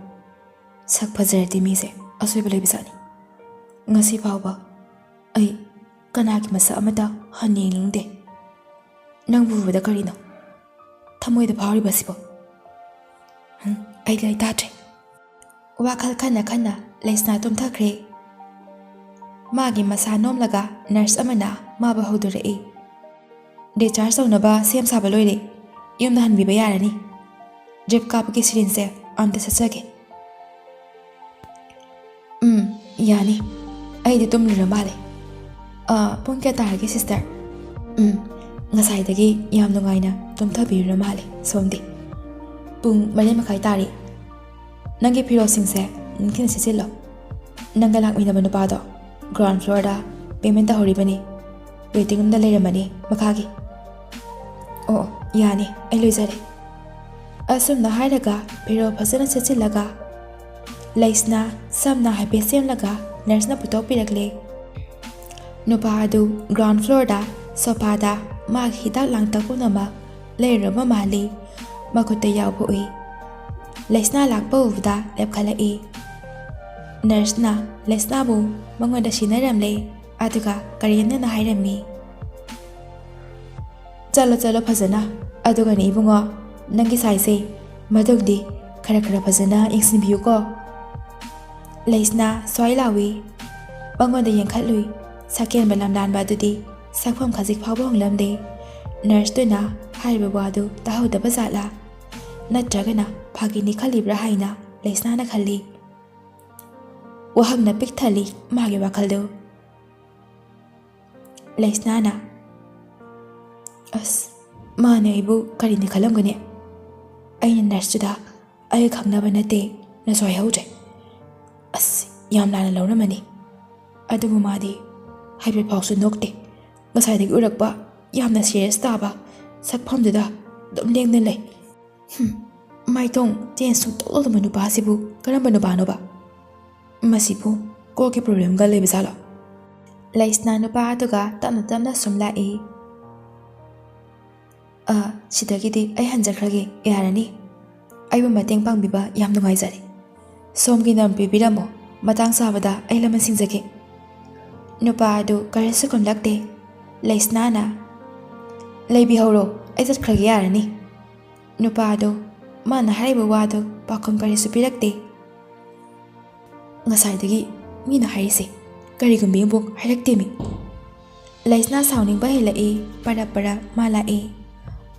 ꯁꯛ ꯐꯖꯔꯗꯤ ꯃꯤꯁꯦ ꯑꯁꯣꯏꯕ ꯂꯩꯕ ꯖꯥꯠꯅꯤ꯫ ꯉꯁꯤ ꯐꯥꯎꯕ ꯑꯩ ꯀꯅꯥꯒꯤ ꯃꯁꯛ ꯑꯃꯠꯇ ꯍꯟꯅ ꯌꯦꯡꯅꯤꯡꯗꯦ꯫ ꯅꯪꯕꯨ ꯎꯕꯗ ꯀꯔꯤꯅꯣ ꯊꯃꯣꯏꯗ ꯐꯥꯎꯔꯤꯕꯁꯤꯕꯣ?" ꯍꯝ, ꯑꯩ ꯂꯩ ꯇꯥꯗ꯭ꯔꯦ꯫ ꯋꯥꯈꯜ ꯈꯟꯅ ꯈꯟꯅ ꯂꯩꯁꯅꯥ ꯇꯨꯝꯊꯈ꯭ꯔꯦ꯫ ꯃꯥꯒꯤ ꯃꯁꯥ ꯅꯣꯝꯂꯒ ꯅꯔꯁ ꯑꯃꯅ ꯃꯥꯕꯨ ꯍꯧꯗꯣꯔꯛꯏ꯫ "ꯗꯤꯁꯆꯥꯔꯖ ꯇꯧꯅꯕ ꯁꯦꯝ ꯁꯥꯕ ꯂꯣꯏꯔꯦ꯫ ꯌꯨꯝꯗ ꯍꯟꯕꯤꯕ ꯌꯥꯔꯅꯤ꯫ ꯗ꯭ꯔꯤꯞ ꯀꯥꯞꯄꯒꯤ ꯁꯤꯔꯤꯟꯁꯁꯦ ꯑꯝꯇ ꯁꯠꯆꯒꯦ꯫" "ꯎꯝ, ꯌꯥꯅꯤ꯫ ꯑꯩꯗꯤ ꯇꯨꯝꯂꯨꯔ ꯃꯥꯜꯂꯦ꯫ ꯑꯥ, ꯄꯨꯡ ꯀꯌꯥ ꯇꯥꯔꯒꯦ, ꯁꯤꯁꯇꯔ?" "ꯎꯝ, ꯉꯁꯥꯏꯗꯒꯤ ꯌꯥꯝ ꯅꯨꯡꯉꯥꯏꯅ ꯇꯨꯝꯊꯕꯤꯔꯨꯔ ꯃꯥꯜꯂꯦ ꯁꯣꯝꯗꯤ꯫ ꯄꯨꯡ ꯃꯔꯤ ꯃꯈꯥꯏ ꯇꯥꯔꯦ꯫ ꯅꯪꯒꯤ ꯐꯤꯔꯣꯜꯁꯤꯡꯁꯦ ꯅꯤꯡꯊꯤꯅ ꯁꯦꯠꯆꯤꯜꯂꯣ꯫ ꯅꯪꯒ ꯂꯥꯛꯃꯤꯟꯅꯕ ꯅꯨꯄꯥꯗꯣ ꯒ꯭ꯔꯥꯎꯟ ꯐ꯭ꯂꯣꯔꯗ ꯄꯦꯃꯦꯟ ꯇꯧꯍꯧꯔꯤꯕꯅꯤ꯫ ꯋꯦꯇꯤꯡ ꯔꯨꯝꯗ ꯂꯩꯔꯝꯃꯅꯤ ꯃꯈꯥꯒꯤ꯫" "ꯑꯣ, ꯑꯣ, ꯌꯥꯅꯤ, ꯑꯩ ꯂꯣꯏꯖꯔꯦ꯫" ꯑꯁꯨꯝꯅ ꯍꯥꯏꯔꯒ ꯐꯤꯔꯣꯜ ꯐꯖꯅ ꯁꯦꯠꯆꯤꯜꯂꯒ ꯂꯩꯁꯅꯥ ꯁꯝꯅ ꯍꯥꯏꯐꯦꯠ ꯁꯦꯝꯂꯒ ꯅꯔꯁꯅ ꯄꯨꯊꯣꯛꯄꯤꯔꯛꯂꯦ꯫ ꯅꯨꯄꯥ ꯑꯗꯨ ꯒ꯭ꯔꯥꯎꯟ ꯐ꯭ꯂꯣꯔꯗ ꯁꯣꯐꯥꯗ ꯃꯥꯒꯤ ꯍꯤꯗꯥꯛ ꯂꯥꯡꯊꯛ ꯄꯨꯝꯅꯃꯛ ꯂꯩꯔꯨꯔꯕ ꯃꯥꯜꯂꯤ꯫ ꯃꯈꯨꯠꯇ ꯌꯥꯎꯕ ꯎꯏ꯫ ꯂꯩꯁꯅꯥ ꯂꯥꯛꯄ ꯎꯕꯗ ꯂꯦꯞꯈꯠꯂꯛꯏ꯫ ꯅꯔꯁꯅ ꯂꯩꯁꯅꯥꯕꯨ ꯃꯉꯣꯟꯗ ꯁꯤꯟꯅꯔꯝꯂꯦ, ꯑꯗꯨꯒ ꯀꯔꯦꯝꯅꯅ ꯍꯥꯏꯔꯝꯃꯤ, "ꯆꯠꯂꯣ, ꯆꯠꯂꯣ ꯐꯖꯅ꯫ ꯑꯗꯨꯒꯅꯦ ꯏꯕꯨꯡꯉꯣ, ꯅꯪꯒꯤ ꯁꯥꯏꯁꯦ ꯃꯇꯨꯡꯗꯤ ꯈꯔ ꯈꯔ ꯐꯖꯅ ꯌꯦꯡꯁꯤꯟꯕꯤꯌꯨꯀꯣ"꯫ ꯂꯩꯁꯅꯥ ꯁ꯭ꯋꯥꯏ ꯂꯥꯎꯏ꯫ ꯃꯉꯣꯟꯗ ꯌꯦꯡꯈꯠꯂꯨꯏ꯫ ꯁꯛꯀꯦꯟꯕ ꯂꯝꯂꯥꯟꯕ ꯑꯗꯨꯗꯤ ꯁꯛꯐꯝ ꯈꯖꯤꯛ ꯐꯥꯎꯕ ꯍꯣꯡꯂꯝꯗꯦ꯫ ꯅꯔꯁꯇꯨꯅ ꯍꯥꯏꯔꯤꯕ ꯋꯥꯗꯨ ꯇꯥꯍꯧꯗꯕ ꯖꯥꯠꯂꯥ? ꯅꯠꯇ꯭ꯔꯒꯅ ꯐꯥꯒꯤꯅꯤ ꯈꯜꯂꯤꯕ꯭ꯔꯥ ꯍꯥꯏꯅ ꯂꯩꯁꯅꯥꯅ ꯈꯜꯂꯤ꯫ ꯋꯥꯍꯪꯅ ꯄꯤꯛ ꯊꯜꯂꯤ ꯃꯥꯒꯤ ꯋꯥꯈꯜꯗꯨ꯫ ꯂꯩꯁꯅꯥꯅ, "ꯑꯁ, ꯃꯥꯅ ꯑꯩꯕꯨ ꯀꯔꯤꯅꯤ ꯈꯜꯂꯝꯒꯅꯤ? ꯑꯩꯅ ꯅꯔꯁꯇꯨꯗ ꯑꯩ ꯈꯪꯅꯕ ꯅꯠꯇꯦ ꯅꯁꯨ ꯍꯥꯏꯍꯧꯗ꯭ꯔꯦ꯫ ꯑꯁ, ꯌꯥꯝ ꯂꯥꯟꯅ ꯂꯧꯔꯝꯃꯅꯤ꯫ ꯑꯗꯨꯕꯨ ꯃꯥꯗꯤ ꯍꯥꯏꯐꯦꯠ ꯐꯥꯎꯁꯨ ꯅꯣꯛꯇꯦ꯫ ꯉꯁꯥꯏꯗꯒꯤ ꯎꯔꯛꯄ ꯌꯥꯝꯅ ꯁꯤꯔꯤꯌꯁ ꯇꯥꯕ ꯁꯛꯐꯝꯗꯨꯗ ꯑꯗꯨꯝ ꯂꯦꯡꯗꯅ ꯂꯩ꯫ ꯍꯨꯝ, ꯃꯥꯏꯊꯣꯡ ꯆꯦꯟꯖ ꯁꯨꯡꯇꯧ ꯇꯧꯗꯕ ꯅꯨꯄꯥꯁꯤꯕꯨ ꯀꯔꯝꯕ ꯅꯨꯄꯥꯅꯣꯕ? ꯃꯁꯤꯕꯨ ꯀꯣꯛꯀꯤ ꯄ꯭ꯔꯣꯕ꯭ꯂꯦꯝꯒ ꯂꯩꯕ ꯖꯥꯠꯂꯣ?" ꯂꯩꯁꯅꯥ ꯅꯨꯄꯥ ꯑꯗꯨꯒ ꯇꯞꯅ ꯇꯞꯅ ꯁꯨꯝ ꯂꯥꯛꯏ꯫ "ꯑ, ꯁꯤꯗꯒꯤꯗꯤ ꯑꯩ ꯍꯟꯖꯈ꯭ꯔꯒꯦ, ꯌꯥꯔꯅꯤ? ꯑꯩꯕꯨ ꯃꯇꯦꯡ ꯄꯥꯡꯕꯤꯕ ꯌꯥꯝ ꯅꯨꯡꯉꯥꯏꯖꯔꯦ꯫ ꯁꯣꯝꯒꯤ ꯅꯝ ꯄꯤꯕꯤꯔꯝꯃꯣ, ꯃꯇꯥꯡ ꯆꯥꯕꯗ ꯑꯩ ꯂꯃꯟ ꯁꯤꯡꯖꯒꯦ"꯫ ꯅꯨꯄꯥ ꯑꯗꯨ ꯀꯔꯤꯁꯨ ꯈꯨꯝꯂꯛꯇꯦ꯫ ꯂꯩꯁꯅꯥꯅ, "ꯂꯩꯕꯤꯍꯧꯔꯣ, ꯑꯩ ꯆꯠꯈ꯭ꯔꯒꯦ, ꯌꯥꯔꯅꯤ"꯫ ꯅꯨꯄꯥ ꯑꯗꯨ ꯃꯥꯅ ꯍꯥꯏꯔꯤꯕ ꯋꯥꯗꯨ ꯄꯥꯎꯈꯨꯝ ꯀꯔꯤꯁꯨ ꯄꯤꯔꯛꯇꯦ꯫ ꯉꯁꯥꯏꯗꯒꯤ ꯃꯤꯅ ꯍꯥꯏꯔꯤꯁꯦ ꯀꯔꯤꯒꯨꯝꯕꯤ ꯑꯃꯐꯥꯎ ꯍꯥꯏꯔꯛꯇꯦꯃꯤ꯫ ꯂꯩꯁꯅꯥ ꯁꯥꯎꯅꯤꯡꯕ ꯍꯦꯜꯂꯛꯏ꯫ ꯄꯔꯞ ꯄꯔꯞ ꯃꯥ ꯂꯥꯛꯏ꯫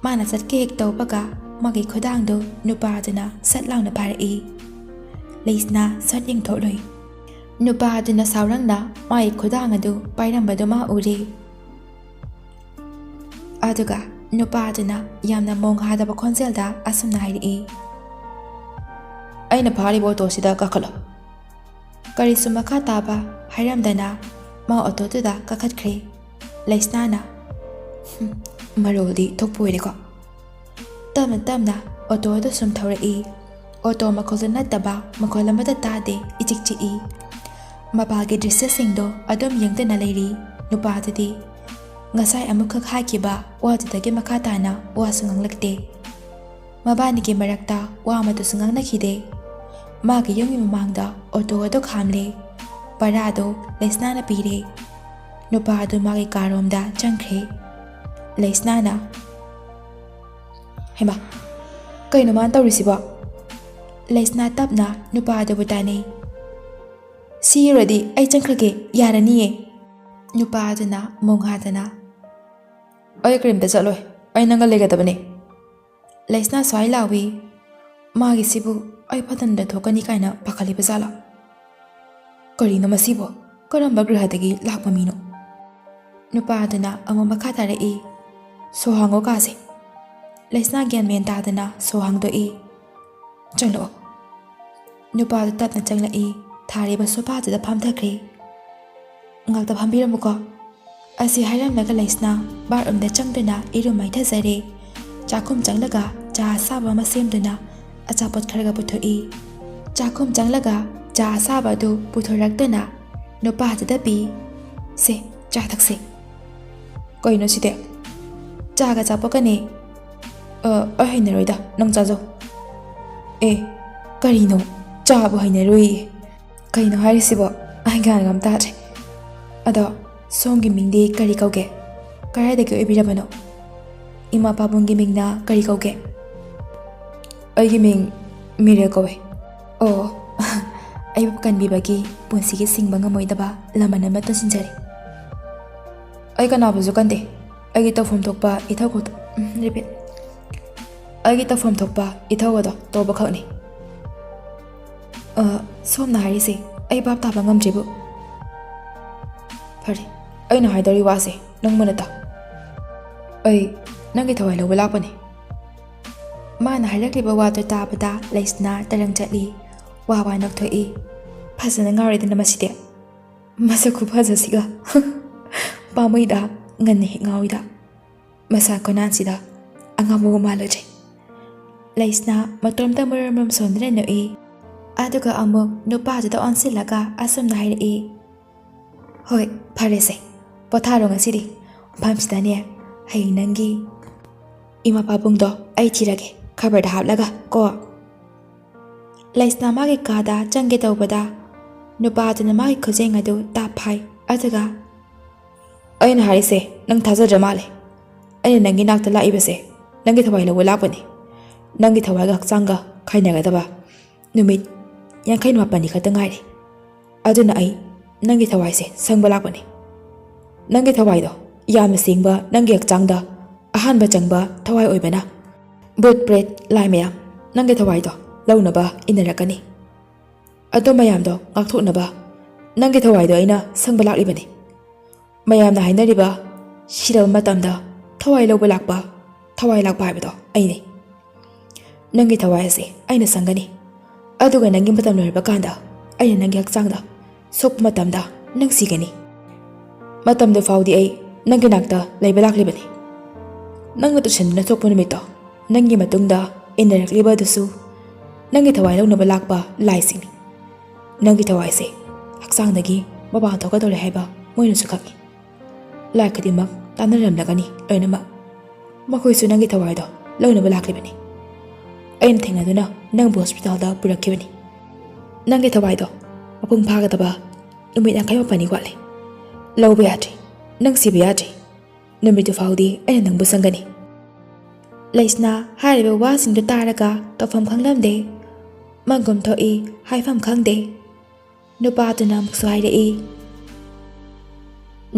ꯃꯥꯅ ꯆꯠꯀꯦ ꯍꯦꯛ ꯇꯧꯕꯒ ꯃꯥꯒꯤ ꯈꯨꯗꯥꯡꯗꯨ ꯅꯨꯄꯥꯗꯨꯅ ꯁꯠ ꯂꯥꯎꯅ ꯐꯥꯔꯛꯏ꯫ ꯂꯩꯁꯅꯥ ꯁꯠ ꯌꯦꯡꯊꯣꯛꯂꯨꯏ꯫ ꯅꯨꯄꯥꯗꯨꯅ ꯁꯥꯎꯔꯪꯅ ꯃꯥꯒꯤ ꯈꯨꯗꯥꯡ ꯑꯗꯨ ꯄꯥꯏꯔꯝꯕꯗꯨ ꯃꯥ ꯎꯔꯦ꯫ ꯑꯗꯨꯒ ꯅꯨꯄꯥꯗꯨꯅ ꯌꯥꯝꯅ ꯃꯣꯡ ꯍꯥꯗꯕ ꯈꯣꯟꯖꯦꯜꯗ ꯑꯁꯨꯝꯅ ꯍꯥꯏꯔꯛꯏ, "ꯑꯩꯅ ꯐꯥꯔꯤꯕ ꯑꯣꯇꯣꯁꯤꯗ ꯀꯥꯈꯠꯂꯣ"꯫ ꯀꯔꯤꯁꯨ ꯃꯈꯥ ꯇꯥꯕ ꯍꯥꯏꯔꯝꯗꯅ ꯃꯥ ꯑꯣꯇꯣꯗꯨꯗ ꯀꯥꯈꯠꯈ꯭ꯔꯦ꯫ ꯂꯩꯁꯅꯥꯅ, "ꯍꯨꯝ, ꯃꯔꯣꯜꯗꯤ ꯊꯣꯛꯄ ꯑꯣꯏꯔꯦꯀꯣ"꯫ ꯇꯞꯅ ꯇꯞꯅ ꯑꯣꯇꯣ ꯑꯗꯨ ꯁꯨꯝ ꯊꯧꯔꯛꯏ꯫ ꯑꯣꯇꯣ ꯃꯈꯣꯜꯗꯨ ꯅꯠꯇꯕ ꯃꯈꯣꯜ ꯑꯃꯠꯇ ꯇꯥꯗꯦ, ꯏꯆꯤꯛ ꯆꯤꯛꯏ꯫ ꯃꯄꯥꯒꯤ ꯗ꯭ꯔꯤꯁ꯭ꯌꯁꯤꯡꯗꯣ ꯑꯗꯨꯝ ꯌꯦꯡꯗꯨꯅ ꯂꯩꯔꯤ꯫ ꯅꯨꯄꯥꯗꯨꯗꯤ ꯉꯁꯥꯏ ꯑꯃꯨꯛꯈꯛ ꯍꯥꯏꯈꯤꯕ ꯋꯥꯗꯨꯗꯒꯤ ꯃꯈꯥ ꯇꯥꯅ ꯋꯥꯁꯨ ꯉꯥꯡꯂꯛꯇꯦ꯫ ꯃꯕꯥꯅꯤꯒꯤ ꯃꯔꯛꯇ ꯋꯥ ꯑꯃꯠꯇꯁꯨ ꯉꯥꯡꯅꯈꯤꯗꯦ꯫ ꯃꯥꯒꯤ ꯌꯨꯝꯒꯤ ꯃꯃꯥꯡꯗ ꯑꯣꯇꯣ ꯑꯗꯨ ꯈꯥꯝꯂꯦ꯫ ꯚꯔꯥꯗꯣ ꯂꯩꯁꯅꯥꯅ ꯄꯤꯔꯦ꯫ ꯅꯨꯄꯥ ꯑꯗꯨ ꯃꯥꯒꯤ ꯀꯥꯔꯣꯝꯗ ꯆꯪꯈ꯭ꯔꯦ꯫ ꯂꯩꯁꯅꯥꯅ, "ꯍꯩꯃꯥ, ꯀꯩꯅꯣ ꯃꯥꯅ ꯇꯧꯔꯤꯁꯤꯕꯣ?" ꯂꯩꯁꯅꯥ ꯇꯞꯅ ꯅꯨꯄꯥ ꯑꯗꯨꯕꯨ ꯇꯥꯟꯅꯩ꯫ "ꯁꯤ ꯌꯧꯔꯗꯤ ꯑꯩ ꯆꯪꯈ꯭ꯔꯒꯦ, ꯌꯥꯔꯅꯤꯌꯦ?" ꯅꯨꯄꯥ ꯑꯗꯨꯅ ꯃꯣꯡ ꯍꯥꯗꯅ, "ꯑꯩ ꯀꯔꯤꯝꯇ ꯆꯠꯂꯣꯏ, ꯑꯩ ꯅꯪꯒ ꯂꯩꯒꯗꯕꯅꯦ꯫" ꯂꯩꯁꯅꯥ ꯁ꯭ꯋꯥꯏ ꯂꯥꯎꯏ꯫ ꯃꯥꯒꯤꯁꯤꯕꯨ ꯑꯩ ꯐꯠꯇꯅꯗ ꯊꯣꯛꯀꯅꯤ ꯀꯥꯏꯅ ꯄꯥꯈꯠꯂꯤꯕ ꯖꯥꯠꯂꯥ? ꯀꯔꯤꯅꯣ ꯃꯁꯤꯕꯣ? ꯀꯔꯝꯕ ꯒ꯭ꯔꯍꯗꯒꯤ ꯂꯥꯛꯄ ꯃꯤꯅꯣ? ꯅꯨꯄꯥ ꯑꯗꯨꯅ ꯑꯃꯨꯛ ꯃꯈꯥ ꯇꯥꯔꯛꯏ, "ꯁꯣ ꯍꯥꯡꯉꯣ ꯀꯥꯁꯦ꯫" ꯂꯩꯁꯅꯥ ꯒ꯭ꯌꯥꯟ ꯃꯦꯟ ꯇꯥꯗꯅ ꯁꯣ ꯍꯥꯡꯗꯣꯛꯏ꯫ "ꯆꯪꯂꯛꯑꯣ꯫" ꯅꯨꯄꯥꯗꯨ ꯇꯞꯅ ꯆꯪꯂꯛꯏ, ꯊꯥꯔꯤꯕ ꯁꯣꯐꯥꯗꯨꯗ ꯐꯝꯊꯈ꯭ꯔꯦ꯫ "ꯉꯥꯛꯇ ꯐꯝꯕꯤꯔꯝꯃꯨꯀꯣ꯫" ꯑꯁꯤ ꯍꯥꯏꯔꯝꯂꯒ ꯂꯩꯁꯅꯥ ꯕꯥꯠꯔꯨꯝꯗ ꯆꯪꯗꯨꯅ ꯏꯔꯨ ꯃꯥꯏꯊꯖꯔꯦ꯫ ꯆꯥꯛꯈꯨꯝ ꯆꯪꯂꯒ ꯆꯥ ꯑꯁꯥꯕ ꯑꯃ ꯁꯦꯝꯗꯨꯅ ꯑꯆꯥꯄꯣꯠ ꯈꯔꯒ ꯄꯨꯊꯣꯛꯏ꯫ ꯆꯥꯛꯈꯨꯝ ꯆꯪꯂꯒ ꯆꯥ ꯑꯁꯥꯕ ꯑꯗꯨ ꯄꯨꯊꯣꯔꯛꯇꯨꯅ ꯅꯨꯄꯥꯗꯨꯗ ꯄꯤ꯫ "ꯁꯦ, ꯆꯥ ꯊꯛꯁꯦ꯫" "ꯀꯩꯅꯣ ꯁꯤꯗꯤ? ꯆꯥꯒ ꯑꯆꯥꯄꯣꯠꯀꯅꯦ?" "ꯑ, ꯑꯩ ꯍꯩꯅꯔꯣꯏꯗ, ꯅꯪ ꯆꯥꯖꯧ꯫" "ꯑꯦ, ꯀꯔꯤꯅꯣ? ꯆꯥꯕꯨ ꯍꯩꯅꯔꯣꯏꯌꯦ?" "ꯀꯩꯅꯣ ꯍꯥꯏꯔꯤꯁꯤꯕꯣ? ꯑꯩ ꯒ꯭ꯌꯥꯟ ꯑꯃ ꯇꯥꯗ꯭ꯔꯦ꯫ ꯑꯗꯣ ꯁꯣꯝꯒꯤ ꯃꯤꯡꯗꯤ ꯀꯔꯤ ꯀꯧꯒꯦ? ꯀꯗꯥꯏꯗꯒꯤ ꯑꯣꯏꯕꯤꯔꯕꯅꯣ? ꯏꯃꯥ ꯄꯥꯕꯨꯡꯒꯤ ꯃꯤꯡꯅ ꯀꯔꯤ ꯀꯧꯒꯦ?" "ꯑꯩꯒꯤ ꯃꯤꯡ ꯃꯤꯔꯦꯜ ꯀꯧꯋꯦ꯫" "ꯑꯣ, ꯑꯩꯕꯨ ꯀꯟꯕꯤꯕꯒꯤ ꯄꯨꯟꯁꯤꯒꯤ ꯁꯤꯡꯕ ꯉꯝꯃꯣꯏꯗꯕ ꯂꯃꯟ ꯑꯃ ꯇꯣꯟꯁꯤꯟꯖꯔꯤ꯫" "ꯑꯩ ꯀꯅꯥꯕꯨꯁꯨ ꯀꯟꯗꯦ꯫ ꯑꯩꯒꯤ ꯇꯧꯐꯝ ꯊꯣꯛꯄ ꯏꯊꯧ ꯈꯨ-, ꯎꯝ, repeat꯫ ꯑꯩꯒꯤ ꯇꯧꯐꯝ ꯊꯣꯛꯄ ꯏꯊꯧ ꯑꯗꯣ ꯇꯧꯕꯈꯛꯅꯤ꯫" "ꯑ, ꯁꯣꯝꯅ ꯍꯥꯏꯔꯤꯁꯦ ꯑꯩ ꯚꯥꯞ ꯇꯥꯕ ꯉꯝꯗ꯭ꯔꯤꯕꯨ꯫" "ꯐꯔꯦ, ꯑꯩꯅ ꯍꯥꯏꯗꯧꯔꯤ ꯋꯥꯁꯦ ꯅꯪ ꯃꯨꯟꯅ ꯇꯥꯎ꯫ ꯑꯩ ꯅꯪꯒꯤ ꯊꯋꯥꯏ ꯂꯧꯕ ꯂꯥꯛꯄꯅꯤ꯫" ꯃꯥꯅ ꯍꯥꯏꯔꯛꯂꯤꯕ ꯋꯥꯗꯨ ꯇꯥꯕꯗ ꯂꯩꯁꯅꯥ ꯇꯔꯪ ꯆꯠꯂꯤ, ꯋꯥ ꯋꯥ ꯅꯣꯛꯊꯣꯛꯏ꯫ "ꯐꯖꯅ ꯉꯥꯎꯔꯦꯗꯅ ꯃꯁꯤꯗꯤ꯫ ꯃꯁꯛ ꯈꯨꯐꯖꯁꯤꯒ꯫" "ꯄꯥꯝꯃꯨꯏꯗ, ꯉꯟꯅ ꯍꯦꯛ ꯉꯥꯎꯏꯗ꯫ ꯃꯁꯥ ꯈꯨꯅꯥꯟꯁꯤꯗ ꯑꯉꯥꯎꯕꯒ ꯃꯥꯜꯂꯨꯗ꯭ꯔꯦ꯫" ꯂꯩꯁꯅꯥ ꯃꯇꯣꯝꯇ ꯃꯔꯝ ꯃꯔꯝ ꯁꯣꯟꯗꯨꯅ ꯅꯣꯛꯏ꯫ ꯑꯗꯨꯒ ꯑꯃꯨꯛ ꯅꯨꯄꯥꯗꯨꯗ ꯑꯣꯟꯁꯤꯜꯂꯒ ꯑꯁꯨꯝꯅ ꯍꯥꯏꯔꯛꯏ, "ꯍꯣꯏ, ꯐꯔꯦꯁꯦ, ꯄꯣꯊꯥꯔꯣ ꯉꯁꯤꯗꯤ꯫ ꯃꯐꯝꯁꯤꯗꯅꯦ, ꯍꯌꯦꯡ ꯅꯪꯒꯤ ꯏꯃꯥ ꯄꯥꯕꯨꯡꯗꯣ ꯑꯩ ꯊꯤꯔꯒꯦ, ꯈꯕꯔꯗ ꯍꯥꯞꯂꯒ ꯀꯣ꯫" ꯂꯩꯁꯅꯥ ꯃꯥꯒꯤ ꯀꯥꯗ ꯆꯪꯒꯦ ꯇꯧꯕꯗ ꯅꯨꯄꯥꯗꯨꯅ ꯃꯥꯒꯤ ꯈꯨꯖꯦꯡ ꯑꯗꯨ ꯇꯥꯞ ꯐꯥꯏ꯫ ꯑꯗꯨꯒ, "ꯑꯩꯅ ꯍꯥꯏꯔꯤꯁꯦ ꯅꯪ ꯊꯥꯖꯗ꯭ꯔ ꯃꯥꯜꯂꯦ꯫ ꯑꯩꯅ ꯅꯪꯒꯤ ꯅꯥꯛꯇ ꯂꯥꯛꯏꯕꯁꯦ ꯅꯪꯒꯤ ꯊꯋꯥꯏ ꯂꯧꯕ ꯂꯥꯛꯄꯅꯤ꯫ ꯅꯪꯒꯤ ꯊꯋꯥꯏꯒ ꯍꯛꯆꯥꯡꯒ ꯈꯥꯏꯅꯒꯗꯕ ꯅꯨꯃꯤꯠ ꯌꯥꯡꯈꯩ ꯃꯥꯄꯟꯅꯤ ꯈꯛꯇ ꯉꯥꯏꯔꯦ꯫ ꯑꯗꯨꯅ ꯑꯩ ꯅꯪꯒꯤ ꯊꯋꯥꯏꯁꯦ ꯁꯪꯕ ꯂꯥꯛꯄꯅꯤ꯫ ꯅꯪꯒꯤ ꯊꯋꯥꯏꯗꯣ ꯌꯥꯝꯅ ꯁꯦꯡꯕ ꯅꯪꯒꯤ ꯍꯛꯆꯥꯡꯗ ꯑꯍꯥꯟꯕ ꯆꯪꯕ ꯊꯋꯥꯏ ꯑꯣꯏꯕꯅ, ꯚꯨꯠ ꯄ꯭ꯔꯦꯠ ꯂꯥꯏ ꯃꯌꯥꯝ ꯅꯪꯒꯤ ꯊꯋꯥꯏꯗꯣ ꯂꯧꯅꯕ ꯏꯟꯅꯔꯛꯀꯅꯤ꯫ ꯑꯗꯣ ꯃꯌꯥꯝꯗꯣ ꯉꯥꯛꯊꯣꯛꯅꯕ ꯅꯪꯒꯤ ꯊꯋꯥꯏꯗꯣ ꯑꯩꯅ ꯁꯪꯕ ꯂꯥꯛꯂꯤꯕꯅꯤ꯫ ꯃꯌꯥꯝꯅ ꯍꯥꯏꯅꯔꯤꯕ ꯁꯤꯔꯕ ꯃꯇꯝꯗ ꯊꯋꯥꯏ ꯂꯧꯕ ꯂꯥꯛꯄ, ꯊꯋꯥꯏ ꯂꯥꯛꯄ ꯍꯥꯏꯕꯗꯣ ꯑꯩꯅꯤ꯫ ꯅꯪꯒꯤ ꯊꯋꯥꯏ ꯑꯁꯤ ꯑꯩꯅ ꯁꯪꯒꯅꯤ꯫ ꯑꯗꯨꯒ ꯅꯪꯒꯤ ꯃꯇꯝ ꯂꯣꯏꯔꯕ ꯀꯥꯟꯗ ꯑꯩꯅ ꯅꯪꯒꯤ ꯍꯛꯆꯥꯡꯗ ꯁꯣꯛꯄ ꯃꯇꯝꯗ ꯅꯪ ꯁꯤꯒꯅꯤ꯫ ꯃꯇꯝꯗꯨ ꯐꯥꯎꯗꯤ ꯑꯩ ꯅꯪꯒꯤ ꯅꯥꯛꯇ ꯂꯩꯕ ꯂꯥꯛꯂꯤꯕꯅꯤ꯫ ꯅꯪꯅ ꯇꯨꯁꯤꯟꯗꯨꯅ ꯁꯣꯛꯄ ꯅꯨꯃꯤꯠꯇꯣ, ꯅꯪꯒꯤ ꯃꯇꯨꯡꯗ ꯏꯟꯅꯔꯛꯂꯤꯕ ꯑꯗꯨꯁꯨ ꯅꯪꯒꯤ ꯊꯋꯥꯏ ꯂꯧꯅꯕ ꯂꯥꯛꯄ ꯂꯥꯏꯁꯤꯡꯅꯤ꯫ ꯅꯪꯒꯤ ꯊꯋꯥꯏꯁꯦ ꯍꯛꯆꯥꯡꯗꯒꯤ ꯃꯄꯥꯟ ꯊꯣꯛꯀꯗꯧꯔꯦ ꯍꯥꯏꯕ ꯃꯣꯏꯅꯁꯨ ꯈꯪꯏ꯫ ꯂꯥꯏ ꯈꯨꯗꯤꯡꯃꯛ ꯇꯥꯟꯅꯔꯝꯂꯒꯅꯤ ꯂꯣꯏꯅꯃꯛ꯫ ꯃꯈꯣꯏꯁꯨ ꯅꯪꯒꯤ ꯊꯋꯥꯏꯗꯣ ꯂꯧꯅꯕ ꯂꯥꯛꯂꯤꯕꯅꯤ꯫ ꯑꯩꯅ ꯊꯦꯡꯅꯗꯨꯅ ꯅꯪꯕꯨ ꯍꯣꯁꯄꯤꯇꯥꯜꯗ ꯄꯨꯔꯛꯈꯤꯕꯅꯤ꯫ ꯅꯪꯒꯤ ꯊꯋꯥꯏꯗꯣ ꯃꯄꯨꯡ ꯐꯥꯒꯗꯕ ꯅꯨꯃꯤꯠ ꯌꯥꯡꯈꯩ ꯃꯥꯄꯟꯅꯤ ꯋꯥꯠꯂꯤ꯫ ꯂꯧꯕ ꯌꯥꯗ꯭ꯔꯤ꯫ ꯅꯪ ꯁꯤꯕ ꯌꯥꯗ꯭ꯔꯤ꯫ ꯅꯨꯃꯤꯠꯇꯨ ꯐꯥꯎꯗꯤ ꯑꯩꯅ ꯅꯪꯕꯨ ꯁꯪꯒꯅꯤ꯫" ꯂꯩꯁꯅꯥ ꯍꯥꯏꯔꯤꯕ ꯋꯥꯁꯤꯡꯗꯨ ꯇꯥꯔꯒ ꯇꯧꯐꯝ ꯈꯪꯂꯝꯗꯦ꯫ ꯃꯪꯒꯨꯝ ꯊꯣꯛꯏ, ꯍꯥꯏꯐꯝ ꯈꯪꯗꯦ꯫ ꯅꯨꯄꯥꯗꯨꯅ ꯑꯃꯨꯛꯁꯨ ꯍꯥꯏꯔꯛꯏ,